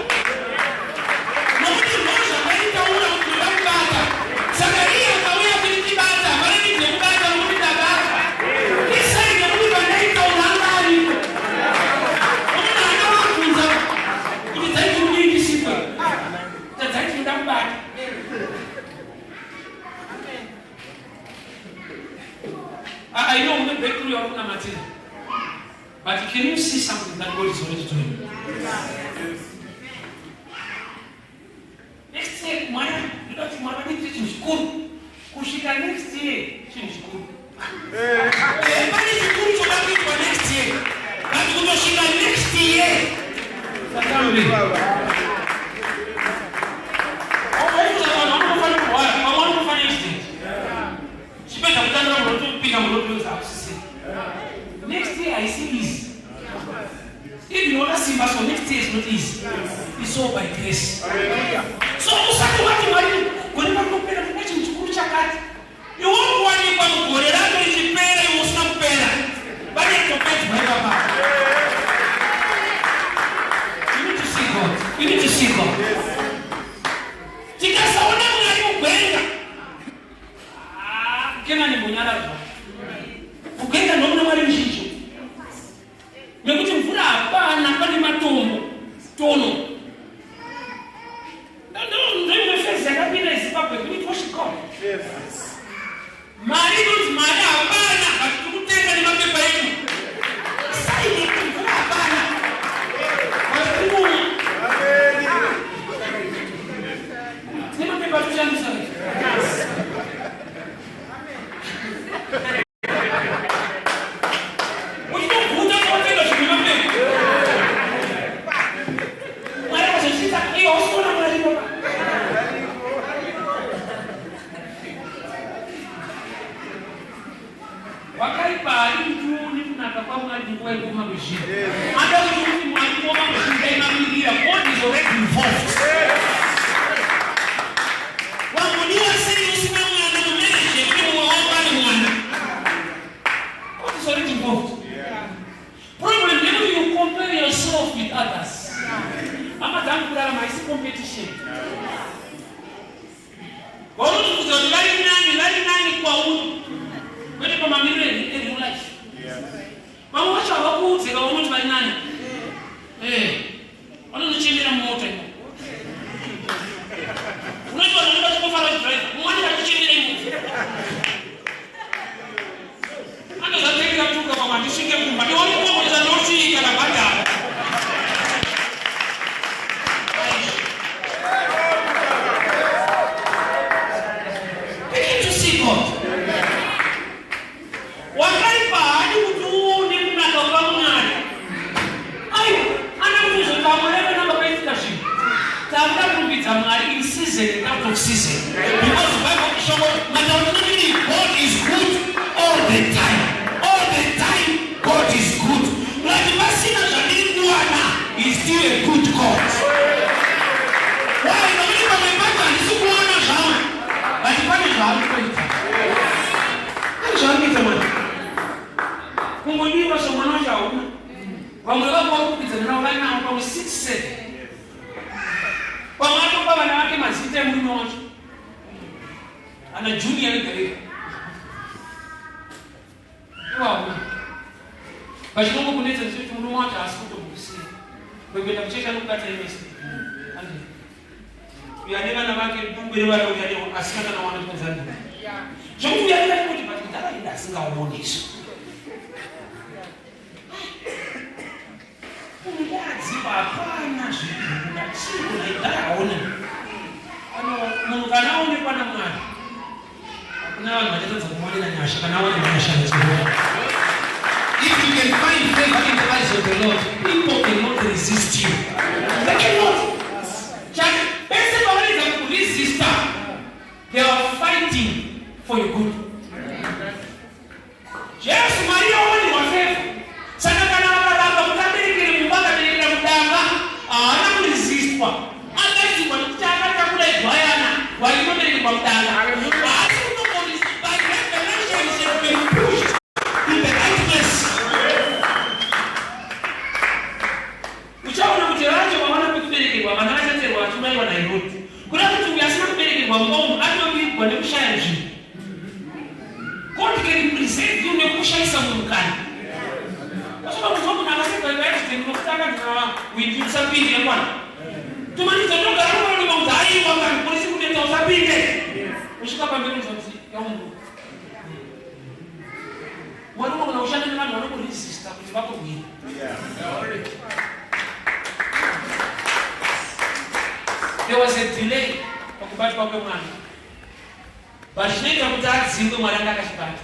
Speaker 1: nokuti ndo zvakaitaura kuti ndoda kubata." Saka iye akauya kuti, "Tibata," hapana need yekubata nokuti ndabatwa. Isai nekuti pandaitaura anga aripo, nokuti haana wabvunza kuti dzaiti kudii ndisikwe tadzaiti ndoda kubata. I know une breakthrough yauri kunamatira, but can you see something that God is already doing? Next year, Mwari, ndoda kuti Mwari vandiitire chinhu chikuru. Kusvika next year, chinhu chikuru. Pane chikuru choda kuitwa next year, but kutosvika next year, satambe. Vanhu vanofanira kurwara, vamwe vanofanira accident. Chipedza kutandira munhu, otopinda muroad, hakusisiri. Next year haisi easy. Even wakasimba, so next year is not easy. It's all by grace. So usati wati, "Mwari, gore parinopera ndinoda chinhu chikuru chakati." Iwe kuwanikwa mugore rako richipera, iwe usina kupera, pane topedzwa ipapa. You need to see God. You need to see God. Tikasaona Mwari mugwenga, Kenani mbonyaradzwa. Mugwenga ndomuna Mwari muzhinji, nekuti mvura hapana, pane matombo tono. Ndoimwe phase yakapinda iZimbabwe. We need to worship God. Mari inonzi mari hapana, but tiri kutenga nemapepa edu. Saini yekuti mvura hapana, but tiri kumwa nemapepa atoshandisa. Uchitoguta kutenga zvinhu nemapepa. Mwari akazozviita iwe usikuona Mwari baba. Wakaipa hari kuti uone kunaka kwaMwari munguva yekuoma kwezvinhu. Ada kuti kuti Mwari kuoma kwezvinhu ndaimamirira. God is already involved. Wambodiwa sei usina mwana mumarriage yekuti mumwe wako ane mwana? God is already involved. Problem ndekuti you compare yourself with others. Hama dzangu, kurarama haisi competition. Vaunozvibvunza kuti vari nani, vari nani kwauri, kwete pamamiriro ereal life. Vamwe vacho havakuudze kaona kuti vari nani. Vanonochemera mumota imo. Unoti vanhu vanenge vachingofara vachidrive, mumwe anenge achichemera imo. Anozvatengera tuka, pamwe handisvike kumba.
Speaker 2: of season, because Bible shoko matauro tinoti God is good all the time. All the time God is good. Kuti pasina zvandiri kuwana, is still a good God. Why? Nokuti pamwe pacho handisi kuona zvangu, but pane zvaari kuita, pane zvaari kuita. Mwana kungodiwa somwana wacho hauna. Vamwe vako vakukwidza navo vanavo pamwe 6, 7. Pamwe atopa vana vake mazita emurume wacho, ana Junior ega ega. Iwauna vachinongokunetsa ndechekuti murume wacho haasi kutomukusiya. Kwekuenda kuchechi anokubata imese uyo ane vana vake, dungwe revana uyo ane asina kana wana tikanzani zvokuti uyo anenge kuti but ndavaida asingaoneso munhu hapana zviri chii kunaidhara. Munhu kana aonekwa naMwari, hakuna vanhu vachatadza kumuonera nyasha. Kana aone nyasha naJehovha, if you can find favor in the eyes of the Lord, people cannot resist you. They cannot. Pese pavanoedza kuresista, they are fighting for your good. Jesu, Mariya wawanirwa favor, saka kana vakaramba kuti aberekere mumba, akaberekera mudanga, haana kuresistwa. Akaitirwa nekuti akatakura igwayana wainoberekerwa mudanga. Haasi kutomborisi. By revelation she have been pushed in the right place. Uchaona kuti racho vawana pekuberekerwa, vana vachaterwa vachiurayiwa naHerodi. Kuda kuti uyo asina kuberekerwa mumba atovigwa nekushaya zvinhu. God can preserve you nekushayisa munhu kana asvika kunzwa munhu akasevhaiva accident nokuti akanzi windi usapinde yakwana tumanidza togara unoonekwa kuti aiwa kana polisi kunetsa usapinde. Usvika pamberi unzwa kuti yaungu. Mwari unogona kushanda nevanhu vanokuresista kuti vakurwira. There was a delay pakubatwa kwemwana, but zvinoita kuti adzingwe, Mwari anga akachibata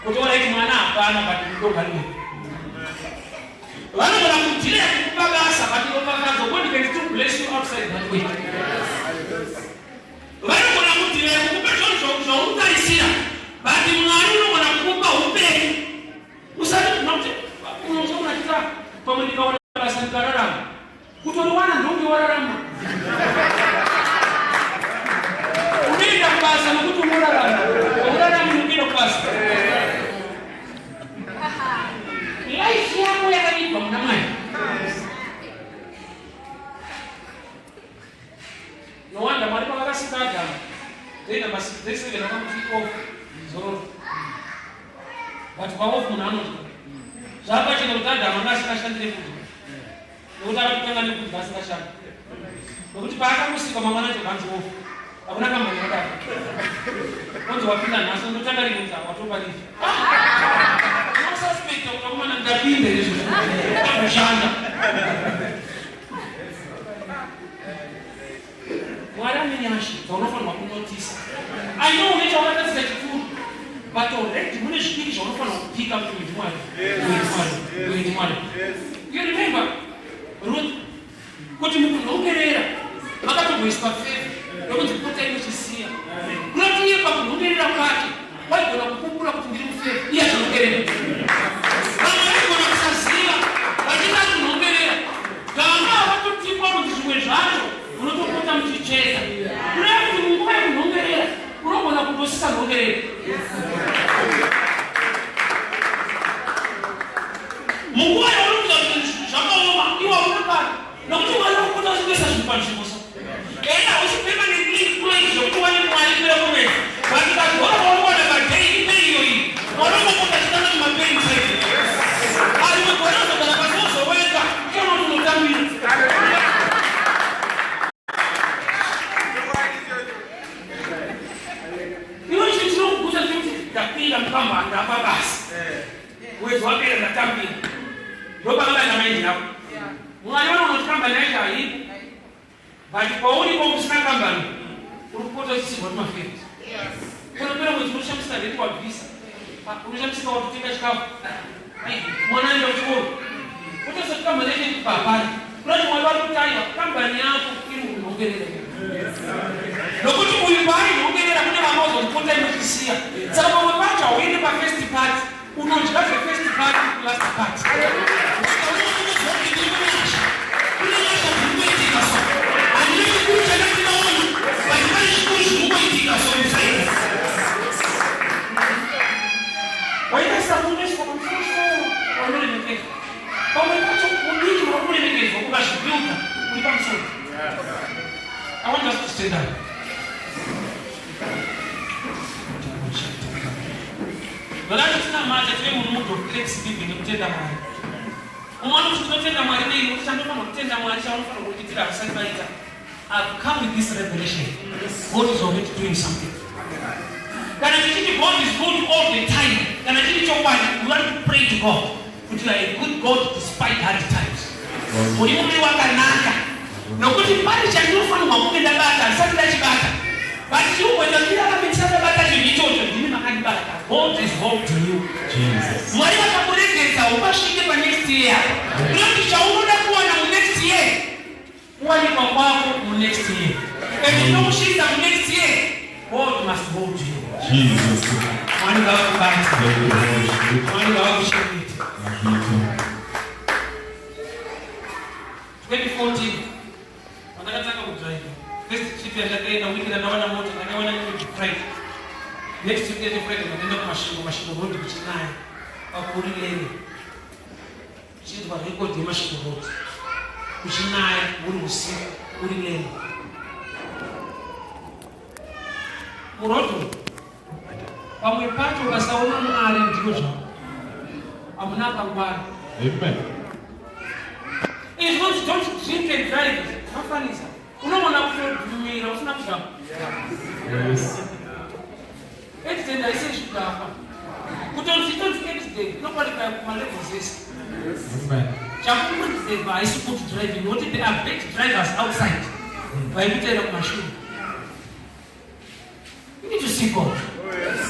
Speaker 2: kuti alright, mwana hapana, but rudo ngariwe. Vanogona kudelaya kukupa basa, but ropafadzo, God can still bless you outside that way. Vanogona kudelaya kukupa zvinhu zvaurikutarisira, but Mwari unogona kukupa upenyu usati kuti unozoona pamwe ndikaona basa ndikararama. Kutoriwana ndonge wararama. Unoenda kubasa nokuti unorarama. Urarami nokuenda kubasa. Life yako yakavigwa muna Mwari. No wonder Mwari pavakasika Adamu, day number 6, day 7, akamuti off, zororo. But paoff munhu anodya. Zvapachena kuti Adamu anga asingashandire kudya, nokuti akatotanga nekudya asingashandi, nokuti paakamusikwa mangwana acho kanzi off. Hakuna kambani yakadaro onzi wapinda nhasi undotanga rimwe nzaa watopa leave. Unosuspecta kuti akomana ndapinde izvozvo agoshanda. Mwari ane nyasha dzaunofanirwa kunotisa. I know une chawakatadzisa chikuru, but already mune zvidiki zvaunofanirwa kupika kuti uyu ndiMwari, uyu ndiMwari, uyu ndiMwari. You remember Ruth, kuti mukunhongerera makatomboiswa favor nokunzi potai muchisiya. Kunoti iye pakunhongerera kwake waigona kupupura kuti ndiri mufavor. Iye achinhongerera, vamwe vaigona kusaziva vachida kunhongerera. Gama vatotikwa kuti zvimwe zvacho munotopota muchicheka, kureva kuti munguva yekunhongerera unogona kutosisa nhongerera. Munguva yaunokuita kuti zvakaoma, iwe hauna nokuti Mwari wakupota uchikuisa zvinhu panzvimbo. So enda hausi permanently employed zvokuti wane mwari kuya kumwedzi, but kadhora kaunowana paday ipe iyo iyi, Mwari unopota chitanga mumapeni chete. Arimwe gore uzogara pasi wozoweka uchiona kuti unotambira. Iwe chinhu chinokugusa chekuti ndapinda mukambani, ndapa basa, mwedzi wapera ndatambira, ndopakabata mind yako. Mwari vanoona kuti kambani yacho haipo, but kwauripo kusina kambani uri kupota uchisirwa tumafavours. Kunopera mwedzi unoshamisika rent wabvisa, unoshamisika watotenga chikafu, mwana aenda kuchikoro, utosati kambani yacho iri kupapari. Kurati Mwari vari kuti aiwa, kambani yako iri kunhongerera. Vakandisiya. Saka pamwe pacho hauende pafirst part, unodya zvefirst part kulast part. Saka unokuudzwa kuti ndiri munyasha, kune nyasha dziri kuitika. So handina chikuru chandandinoona, but pane chikuru zviri kungoitika. So inside waita sakunoiswa pamusorosoro, waunoremekedzwa. Pamwe pacho mudiki wakuremekedzwa, ukazvibuilda uri pamusoro. I want us to stand up. Ndoda tinamate, tive mumood of thanksgiving nekutenda Mwari. Umwe anoti, "Tinotenda Mwari nei?" Nokuti chandofanira kutenda Mwari, chavanofanira kuitira vasati vaita. I've come with this revelation: God is already doing something. Kana tichiti God is good all the time, kana chiri chokwadi, we want to pray to God kuti you are a good God despite hard times. Uri Mwari wakanaka, nokuti pane chandinofanirwa kunge ndabata, handisati ndachibata, but chiugoita ndirarame ndisati ndabata chinhu ichocho. Ndini makandibata. God is holding you.
Speaker 3: Jesus.
Speaker 2: Mwari vakakuregedza upasvike panext year, kunoti chaunoda kuwana munext year, kuwanikwa kwako munext year, and tinokusvitsa munext year, God must hold you.
Speaker 3: Jesus.
Speaker 2: Mwari ngavakubate.
Speaker 3: Thank you, Holy Spirit.
Speaker 2: Mwari ngavakuchengete.
Speaker 3: Mazvita.
Speaker 2: 2014 pandakatanga kudrive, first trip yandakaenda, wiki randawana mota, ndakawana imwe Friday. Next week yacho Friday ndakaenda kuMasvingo, Masvingo Road kuchinaya, pakuri lane, kuchiitwa record yeMasvingo Road, kuchinaya, uri usiku, uri lane muroad. Pamwe pacho ukasaona Mwari, ndiko zvako, hamuna akangwara.
Speaker 3: Amen.
Speaker 2: Izvi zvinonzi don't drink and drive, zvafanisa unogona kutodhumira usina kudhakwa.
Speaker 3: Yes.
Speaker 2: Accident haisi zvidhakwa. Kutonzi itonzi accident inoqualify kumalevels ese.
Speaker 3: Amen.
Speaker 2: Chakupreserva haisi good driving, nokuti there are bad drivers outside vaikuteera kumashure. You need to see God.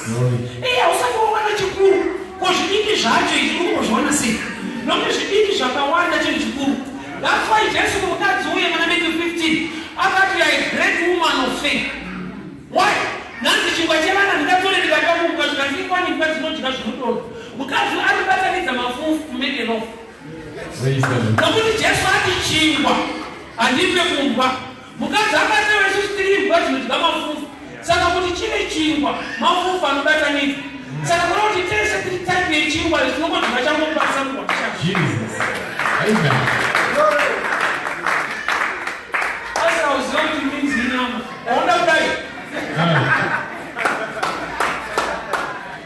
Speaker 3: Glory.
Speaker 2: Iye usati wawana chikuru, ko zvidiki zvacho izvi uri kuzviona sei? Nokuti zvidiki zvakawanda chinhu chikuru. That's why Jesu kumukadzi uye muna Matthew 15 akati, "You are a great woman of faith." Why? Nanzi chingwa chevana ndingatore ndikakamuka, zvikanzi ikwani imbwa dzinodya zvinodonha. Mukadzi aribatanidza mafufu to make a loaf.
Speaker 3: Praise the Lord.
Speaker 2: Nokuti Jesu ati, "Chingwa handipe kumbwa." Mukadzi akatewa, "Isusu tiri imbwa dzinodya mafufu." Saka kuti chive chingwa, mafufu anobatanidza. Saka kuda kuti tese tiri type yechingwa, tinongodya changopasa mugwasha.
Speaker 3: Jesus. Amen.
Speaker 2: Asi hauziva kuti minzi inyama waunda kudai.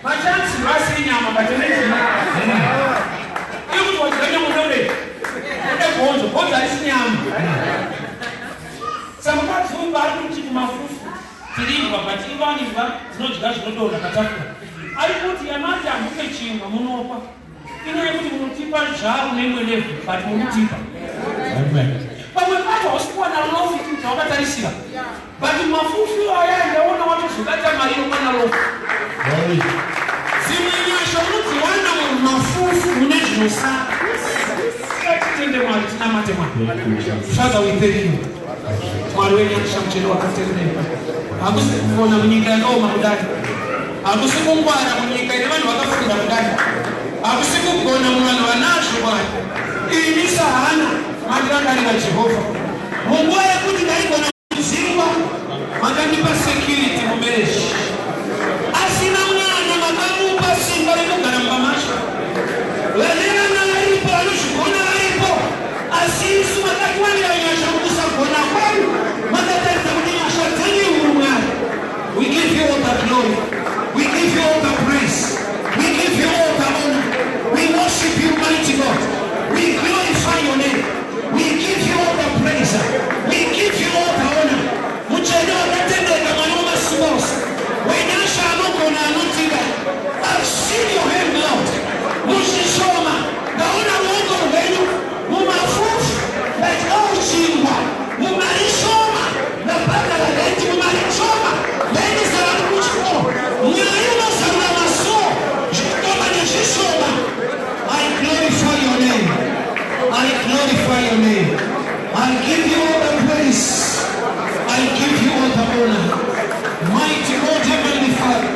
Speaker 2: Machansi vasi inyama, but minzi inyama. Iri kuti wadya nyama, unode ude bhonzo. Bhonzo harisi nyama. Saka mukadzi uyu ari kuti kumafufu tiri imbwa, but ivani imbwa dzinodya zvinodonha patafura. Ari kuti yamati hamupe chingwa, munopa. Inyaya yekuti munotipa zvaro neimwe level, but munutipa.
Speaker 3: Amen.
Speaker 2: Pamwe pacho hausi kuwana loaf chawakatarisira, but mafufu aya ndaona watozobata mari inokwana loaf.
Speaker 3: Glory.
Speaker 2: Dzimwe nyasha unodziwana mumafufu, mune zvinosara. Titende Mwari, tinamate Mwari.
Speaker 3: Thank you, Jesus.
Speaker 2: Father, we thank you. Mwari wenyasha, mucheno wakatendeka, hakusi kugona munyika yakaoma kudai, hakusi kungwara munyika ine vanhu vakafunda kudai, hakusi kugona muvanhu vanazvo. Mwari, ini sahana mandirangarira. Jehovha, munguva yekuti ndaigona kudzingwa, makandipa security mumarriage. Asina mwana, makamupa simba rekugara mumba macho. Vane vana varipo, vanozvigona varipo, asi isu makatiwanira nyasha mukusagona kwedu. Makataridza kuti nyasha dzenyu huru. Mwari, we give you all the glory, we give you all the praise, we give you all the honor. We worship you, mighty God. We glorify your name. We give you all the praise, we give you all the honor. Mutsvene wakatendeka, Mwari wamasimba ose, wenyasha, anogona, anotida, I've seen your hand, Lord. Muzvishoma ndaona ruoko rwenyu, mumafufu ndadyawo chingwa, mumari shoma ndabhadhara rent, mumari shoma ndaendesa vari kuchikoro. Mwari unozarura masuo, zvishoma nezvishoma. I glorify your name. I glorify your name. I give you all the praise, I give you all the honor. Mighty God, Heavenly Father.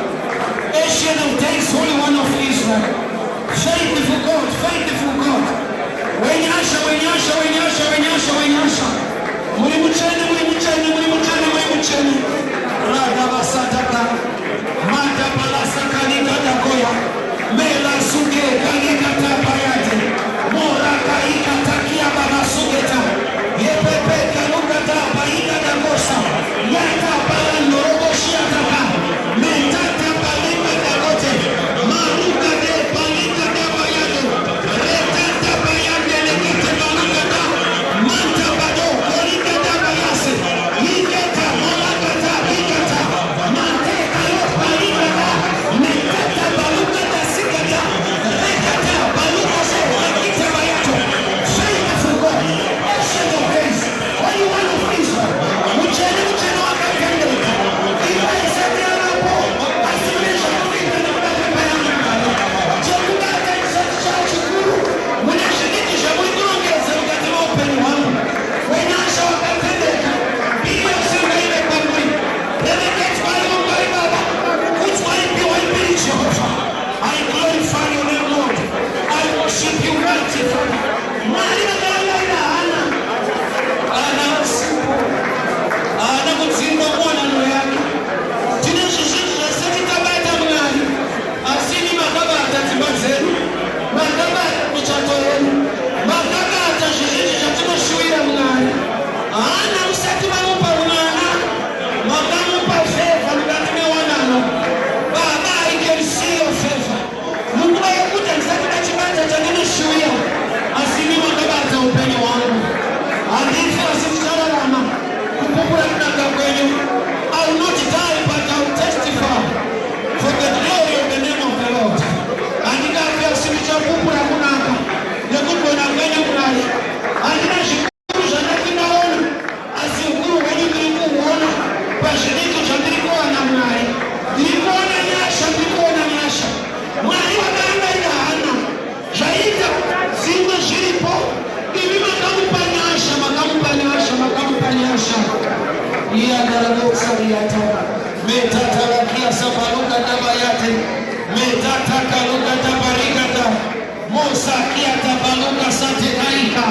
Speaker 4: Kosakiata baluka satekaika.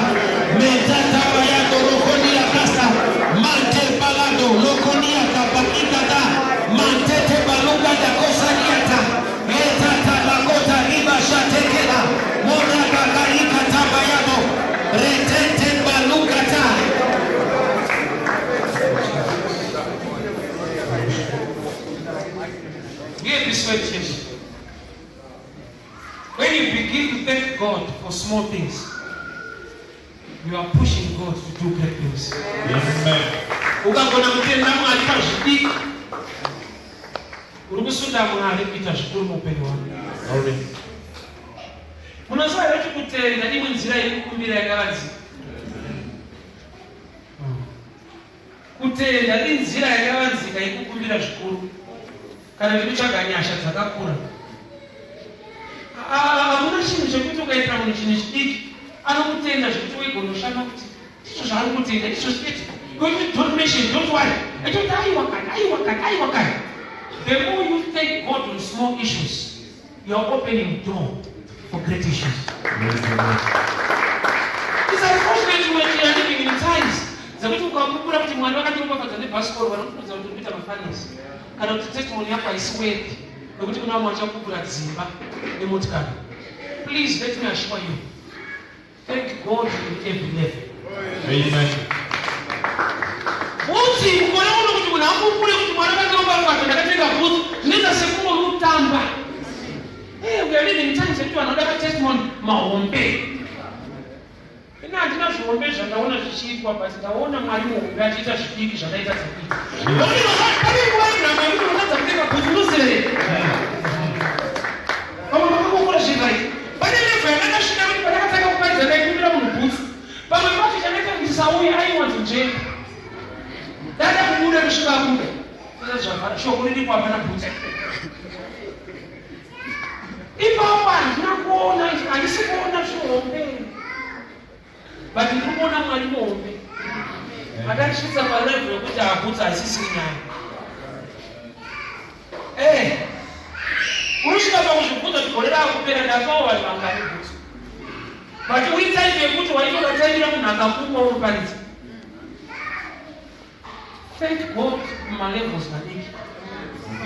Speaker 4: Metata bayando rokonia kasa. Mante balado lokonia kabakikata. Mantete baluka da kosaniata. Etata lakota riba shatekela. Mona kakaika tabayado. Retete balukata.
Speaker 1: Hear this word, church. When you begin to thank God for small things, you are pushing God to do great things.
Speaker 3: Amen.
Speaker 1: Ukagona kutenda Mwari pazvidiki, uri kusunda Mwari kuita zvikuru muupenyu hwako.
Speaker 3: Glory.
Speaker 1: Munoziva here kuti kutenda imwe nzira yekukumbira yakavanzika? Kutenda inzira yakavanzika yekukumbira zvikuru kana ndikutsvaga nyasha dzakakura. Hamuna chinhu chekuti ukaitira munhu chinhu chidiki anokutenda zvekuti weigonoshama kuti ndizvo zvaari kutenda, izvo chete. Don't mention, don't worry. Echoti aiwa kani, aiwa kani, aiwa kani. The more you thank God on small issues, you are opening door for great issues.
Speaker 3: Praise the Lord.
Speaker 1: It's unfortunate when you are living in times dzekuti ukakukura kuti Mwari vakandiropafadza nebhasikoro, vanokuudza kuti uri kuita mafanisi kana kuti testimony yako haisi worthy nekuti kuna vamwe vachakukura dzimba nemotikari. Please let me assure you, thank God in every level.
Speaker 3: Amen.
Speaker 1: Bhutsi, mukore uno kuti munhu akukure kuti Mwari vakandiropafadza ndakatenga bhutsi, zvinoita sekunge uri kutamba. We are living in times yekuti vanhu vanoda matestimony mahombe. Ina handina zvihombe zvandaona zvichiitwa, but ndaona Mwari muhombe achiita zvidiki zvandaita dzakuita. Pane nguva yenhamo yekuti unotadza kutenga bhutsi, unoserera. Vamwe makangokura zviri. Pane level yandakasvika kuti pandakatanga kuparidza ndaikumbira munhu bhutsi. Pamwe pacho chakaita kuti ndisauye aiwanzonzvenga. Dada kubuda kusvika abuda. Zvavhara shoko riripo, hapana bhutsi. Ipapo handina kuona, handisi kuona zvihombe, but ndiri kuona Mwari muhombe akandisvitsa palevel yekuti abhutsi haisisiri nyaya. Unosvika pakuzvibvunza kuti gore raakupera ndapawo vanhu vangani bhutsu, but uri time yekuti waitodatamira munhu akakupa unoparidza. Thank God mumalevels madiki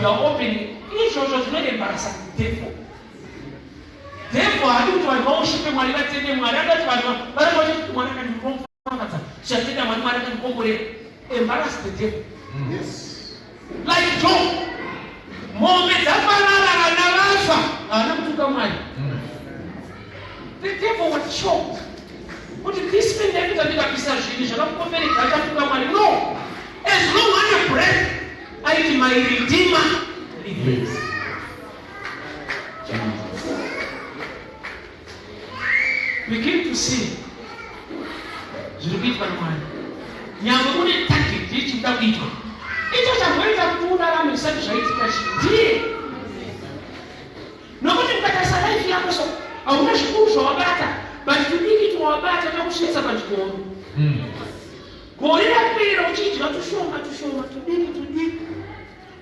Speaker 1: you are opening. Izvozvo zvinoembarasa devil. Devil haadi kuti vanhu vaushipe Mwari, vatende Mwari. Adati vanhu vanenge vachiti Mwari akandiropafadza, tichatenda Mwari, Mwari akandikomborera. Embarrass the devil. Like Job, mombe dzaparara, vana vafa, haana kutuka Mwari. The devil was shocked kuti this man ndaikuita ndikabvisa zvinhu zvakamukomberedza achatuka Mwari. No, as long ane breath aiti, "My Redeemer lives."
Speaker 3: Lives. Jesus.
Speaker 1: Begin to see zviri kuitwa naMwari. Nyangwe une target yechikuda kuitwa, icho chamboita kuti urarame zvisati zvaitika ndiye, nokuti ukatarisa life yako so hauna zvikuru zvawabata, but tudiki twawabata takusvitsa panzvimbo. Gore rapera uchidya tushoma tushoma, tudiki tudiki,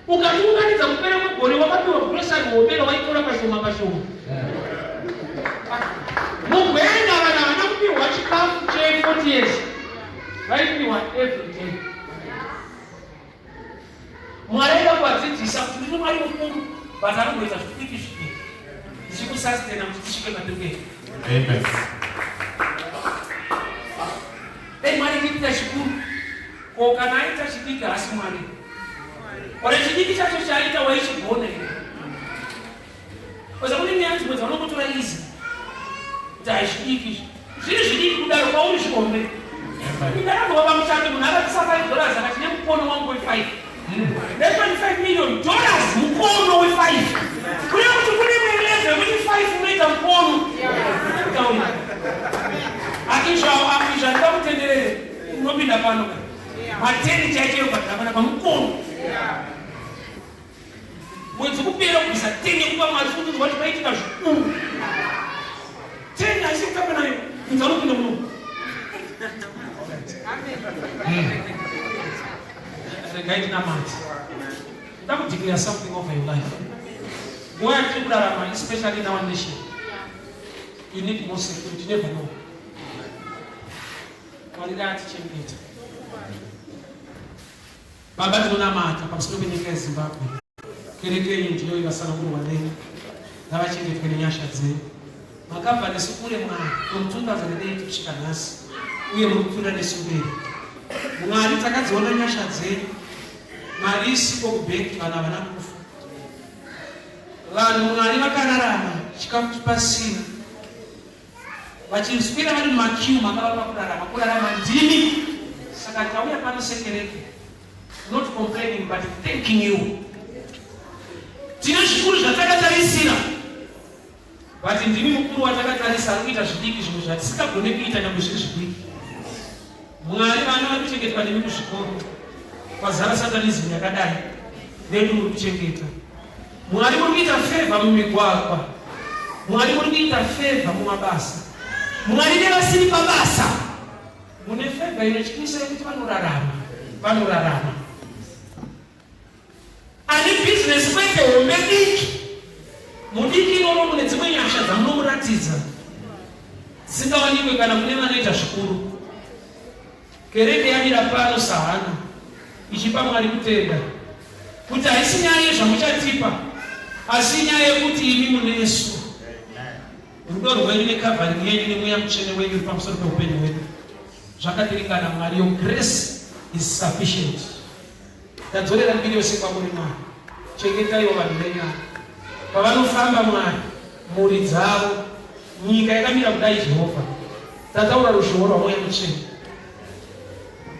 Speaker 1: ukatiunganidza, kupera kwegore wakapiwa grocery hombe waitora pashoma pashoma. Mugwenga vanhu havana kupiwa chikafu che40 years, vaipiwa every day. Mwari aida kuvadzidzisa kuti ndiri Mwari mukuru, but anongoita zvidiki zvidiki ndichikusastena kuti tisvike patiri kuenda.
Speaker 3: Amen.
Speaker 1: Dai Mwari ndiitira chikuru, ko kana aita chidiki haasi Mwari? Ore chidiki chacho chaaita waichigona here? Oza kune nyaya dzimwe dzaunongotora izi kuti haizvidiki izvi, zviri zvidiki kudaro, kwauri zvihombe.
Speaker 3: Amen.
Speaker 1: Ndakanzwa pamuchato munhu akatisa $5 akati, "Nemukono wangu we5 ne25 million dollars." Mukono we5, kureva kuti kune imwe level yekuti 5 unoita mukono. Taura akizva akizva, ndida kutenderere unopinda pano mateni chaicho yobhadhara pana pamukono. Mwedzi kupera kubvisa 10 yekupa Mwari, kunzwa kuti paitika zvikuru. 10 haisi kutamba nayo, kunza unopinda muno. Regai tinamate. Nda kudeclare something over your life. Nguva yatiri kurarama, especially in our nation.
Speaker 2: You need more security. You never know. Mwari ngaatichengete. Baba, tinonamata pamusoro penyika yeZimbabwe. Kereke yenyu ndiyo ivasanangurwa nenyu, ngavachengetwe nenyasha dzenyu. Makabva nesu kure Mwari, from 2008 kusvika nhasi, uye muri kupfuurira nesu mberi. Mwari, takadziona nyasha dzenyu. Mari isipo kubhenki, vanhu havana kufa. Vanhu Mwari vakararama, chikafu pasina, vachiswera vari mumakiu, makavapa kurarama. Kurarama ndimi. Saka tauya pano sekereke, not complaining but thanking you. Tine zvikuru zvatakatarisira, but ndimi mukuru watakatarisa ari kuita zvidiki, zvimwe zvatisingagone kuita nyangwe zviri zvidiki. Mwari, vana vari kuchengetwa nemi kuzvikoro, kwazara satanism yakadai, vedu muri kuchengeta. Mwari, muri kuita favor mumigwagwa. Mwari, muri kuita favor mumabasa. Mwari, nevasiri pabasa mune favor inotyisa yekuti vanorarama, vanorarama. Ane bhizinesi, kwete hombe, diki, mudiki imomo mune dzimwe nyasha dzamunomuratidza dzisingawanikwe kana kune vanoita zvikuru. Kereke yamira pano sahana ichipa Mwari kutenda kuti haisi nyaya yezvamuchatipa, asi inyaya yekuti imi munesu. Rudo rwenyu necovering yenyu nemweya mutsvene wenyu uri pamusoro peupenyu hwedu zvakatiringana. Mwari, your grace is sufficient. Tadzorera mbiri yose kwamuri. Mwari, chengetaiwo vanhu venyu ava pavanofamba. Mwari, mhuri dzavo, nyika yakamira kudai, Jehovha, tataura ruzhowo rwamweya mutsvene.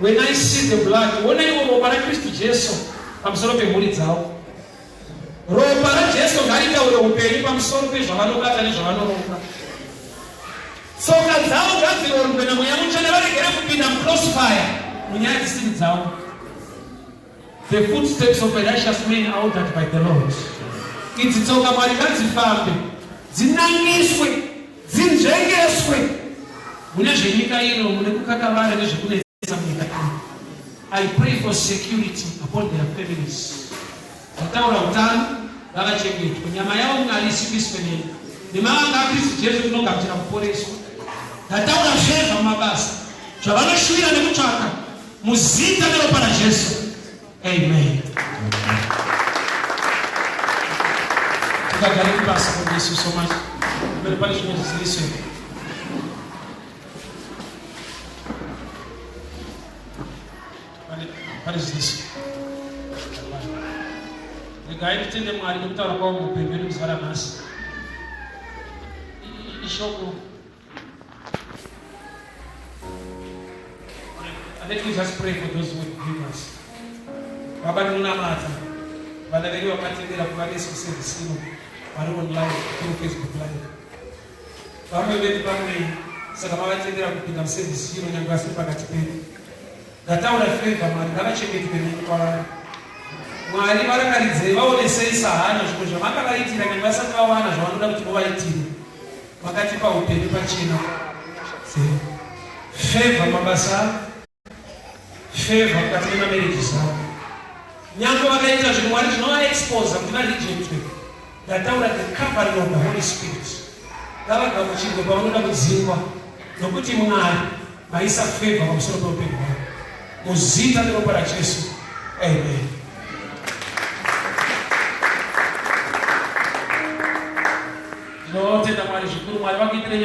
Speaker 2: When I see the blood, onaiwo ropa raKristu Jesu pamusoro pemhuri dzavo. Ropa raJesu ngaritaure upenyu pamusoro pezvavanobata nezvavanoronga. Tsoka dzavo ngadzirondwe namweya mutsvene, varegere kupinda mucrossfire munyaya dzisiri dzavo. The footsteps of a righteous man are ordered by the Lord. Idzi tsoka, Mwari, ngadzifambe, dzinangiswe, dzinzvengeswe mune zvenyika ino, mune kukakavara nezvekunetsa munyika ino. I pray for security upon their families. Vataura utano, ngavachengetwe, nyama yavo, Mwari, isimbiswe neni. Nemavanga aKristu Jesu tinogamuchira kuporeswa. Ndataura favor mumabasa, zvavanoshuvira nekutsvaka, muzita neropa raJesu, amen. Tikagare kubasa. God bless you so much. Mbere pane zvimwe zviziviso. Pane zviziviso. Regai titende Mwari nekutaura kwavo muupenyu hwedu muzuva ranhasi. Ishoko. Let me just pray for those who give us. Baba, ndinonamata vana vedu vakatendera kuva nesu kuservice ino, vari online through Facebook Live. Vamwe vedu pamwe, saka mavatendera kupinda muservice ino nyange vasiri pakati pedu. Ndataura favor, Mwari, ngavachengetwe nemi kwavari. Mwari, varangaridzei, vaonesei sahana zvimwe zvamakavaitira nyange vasati vawana zvavanoda kuti muvaitire. Makatipa upenyu pachena. Favor mabasa avo, favor mukati memamarriages avo, nyange vakaita zvinhu, Mwari, zvinovaexposa kuti varejectwe. Ndataura the covering of the Holy Spirit. Ngavagamuchirwe pavanoda kudzingwa, nokuti Mwari vaisa favor pamusoro peupenyu hwavo. Muzita neropa raJesu, amen. Ndinotenda Mwari zvikuru. Mwari vakuitire.